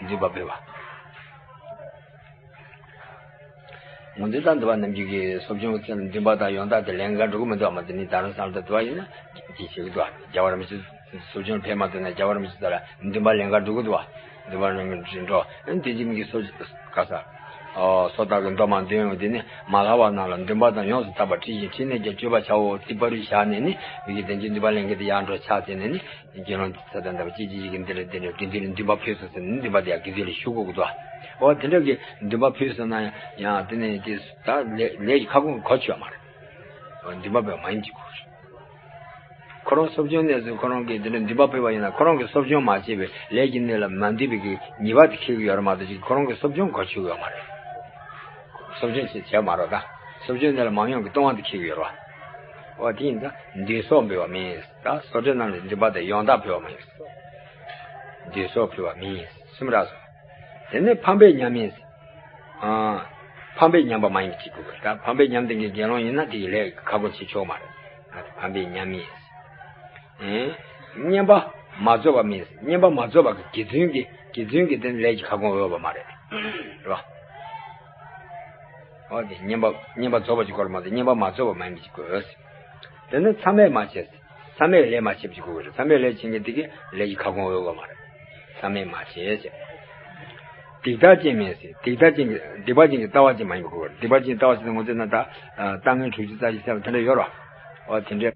འདུན་པ་ཕུལ་བ། ང་ཚོས་ད་འདུན་པ་ནམ་རྒྱུན་གྱི་གསོ་སྦྱོང་གི་ཚེ་ལ་འདུན་པ་དང་ཡོན་བདག་དེ་ལེན་ག་འགྲོ་གི་མི་འདུག་བ་མ་དེ་ནི་རྡ་རམ་ས་ལ་དུ་འདུག་བ་ཡིན་ན་ཅི་བྱེད་ཀྱི་འདུག་བ། རྒྱལ་བ་རིན་པོ་ཆེ་གསོ་སྦྱོང་ཕེབས་མ་ཐུབ་ན་རྒྱལ་བ་རིན་པོ་ཆེ་ས་ལ་འདུན་པ་ལེན་ག་འགྲོ་གི་འདུག་བ། འདུན་པ་ལེན་ག་འགྲོ་འགྲོ་དེ་ཅི་མི་གི་གསོ་ག་ས། སོ་ཐར་གྱི་མདོ་མང་འདོན་ཡོང་དེ་ནི་མ་ལྷག་པ་རྣམས་ལ་འདུན་པ་དང་ཡོངས་སུ་དག་པར་ཁྲིད་ཅིང་ཕྲིན་ལས་ཀྱི་སྤྱོད་པ་བྱའོ་ཅེས་བར་དུ་བཞག་ནས་ནི་མི་གི་དོན་གྱི་འདུན་པ་ལེན་མཁན་དེ་ཡར་འགྲོ་ཕྱག་འཚལ་ནས་ནི་དགེ་སློང་ཚ་དང་འདྲ་བ་ཅི་ཅི་ཞིག་གི་འདི་རེད་འདི་རེད་དགེ་འདུན་ལ་འདུན་པ་ཕུལ་སོང་ཟེར་ནས་འདུན་པ་དེ་ཡང་དགེ་འདུན་ལ་ཞུ་དགོས་ཀྱི་འདུག་བ། འོ་དེ་འདྲ་གི་འདུན་པ་ཕུལ་སོང་ན་ཡང་དེ་ནི་དེ་ད་ལས་ལས་ཀྱི་ཁ་སྐོང་གོ་ཆོད་མ་རེད། འོ་འདུན་པ་ཕུལ་མ་ཡིན་གྱི་གོ་རེད། ཁོ་རང་གསོ་སྦྱོང་གནས་སུ་ཁོ་རང་གིས་དེ་འདྲ་འདུན་པ་ཕུལ་བ་ཡིན་ན་ཁོ་རང་གིས་གསོ་སྦྱོང་མ་བྱས་པའི་ལས་ཀྱི་གནས་ལ་མ་འདུས་པའི་གི་ཉེས་པ་དེ་འཁེལ་གི་ཡོད་རེད་མ་གཏོགས་ཅིག་ཁོ་རང་གི་གསོ་སྦྱོང་གོ་ཆོད་ཡོད་མ་རེད། གསོ་སྦྱོང་བྱེད་བྱས་མ་རོགས་ད། གསོ་སྦྱོང་གནས་ལ་མ་ཡོང་གི་ལྟུང་བ་དེ་འཁེལ་གི་ཡོད་རེད་བ། འོ་དེ་ཡིན་ཙང་འདུན་སོགས་འབུལ་བ་མིན། ད་གསོལ་འདྲེན་རྣམས་ལ་འདུན་པ་དང་ཡོན་བདག་ཕུལ་བ་མིན། འདུན་སོགས་ཕུལ་བ་མིན། གསུམ་རག་སོང་། དེ་ནས་ཕམ་པའི་ཉམས་ཡིན། ཨ། ཕམ་པའི་ཉམས་པ་མ་ཡིན་པ་ཅིག་དགོས་པས། ད་ཕམ་པའི་ཉམས་ལྡན་གྱི་དགེ་སློང་ཡིན་ན་དེ་ཡི་ལས་ཁ་སྐོང་བྱེད་ཆོག་མ་རེད། ད་ཕམ་པའི་ཉམས་ཡིན། ཨེ། བསྙེན་པ་མ་རྫོགས་པ་མིན། བསྙེན་པ་མ་རྫོགས་པ་གི་དགེ་འདུན་གྱི་དགེ་འདུན་གྱི་དེ་ལས་ཀྱི་ཁ་སྐོང་འོས་པ་མ་རེད། རེད་བ། འོ་དེ་བསྙེན་པ་བསྙེན་པ་རྫོགས་པ་ཅིག་དགོས་རེད་མ་གཏོགས་བསྙེན་པ་མ་རྫོགས་པ་མ་ཡིན་པ་ཅིག་དགོས། དེ་ནི་མཚམས་མེད་མ་བྱས། མཚམས་མེད་ལས་མ་བྱས་པ་ཅིག་དགོས་ཀྱི་རེད། མཚམས་མེད་ལས་བྱེད་མཁན་དེ་གིས་ལས་ཀྱི་ཁ་སྐོང་འོས་པ་མ་རེད། མཚམས་མེད་མ་བྱས་ཟེར། སྡིག་ལྟ་ཅན་མིན་ཟེར། སྡིག་ལྟ་ཅན་གྱི་སྡིག་པ་ཅན་གྱི་ལྟ་བ་ཅན་མ་ཡིན་པ་དགོས་ཀྱི་རེད། སྡིག་པ་ཅན་ལྟ་བ་ཅན་དེ་ངོ་ཚ་ན་ད་ལྟ་ངན་དྲུག་ཅུ་རྩ་བཞི་ཟེར་བ་དེ་འདྲ་ཡོད་རེད་བ། འོ་དེ་འདྲ།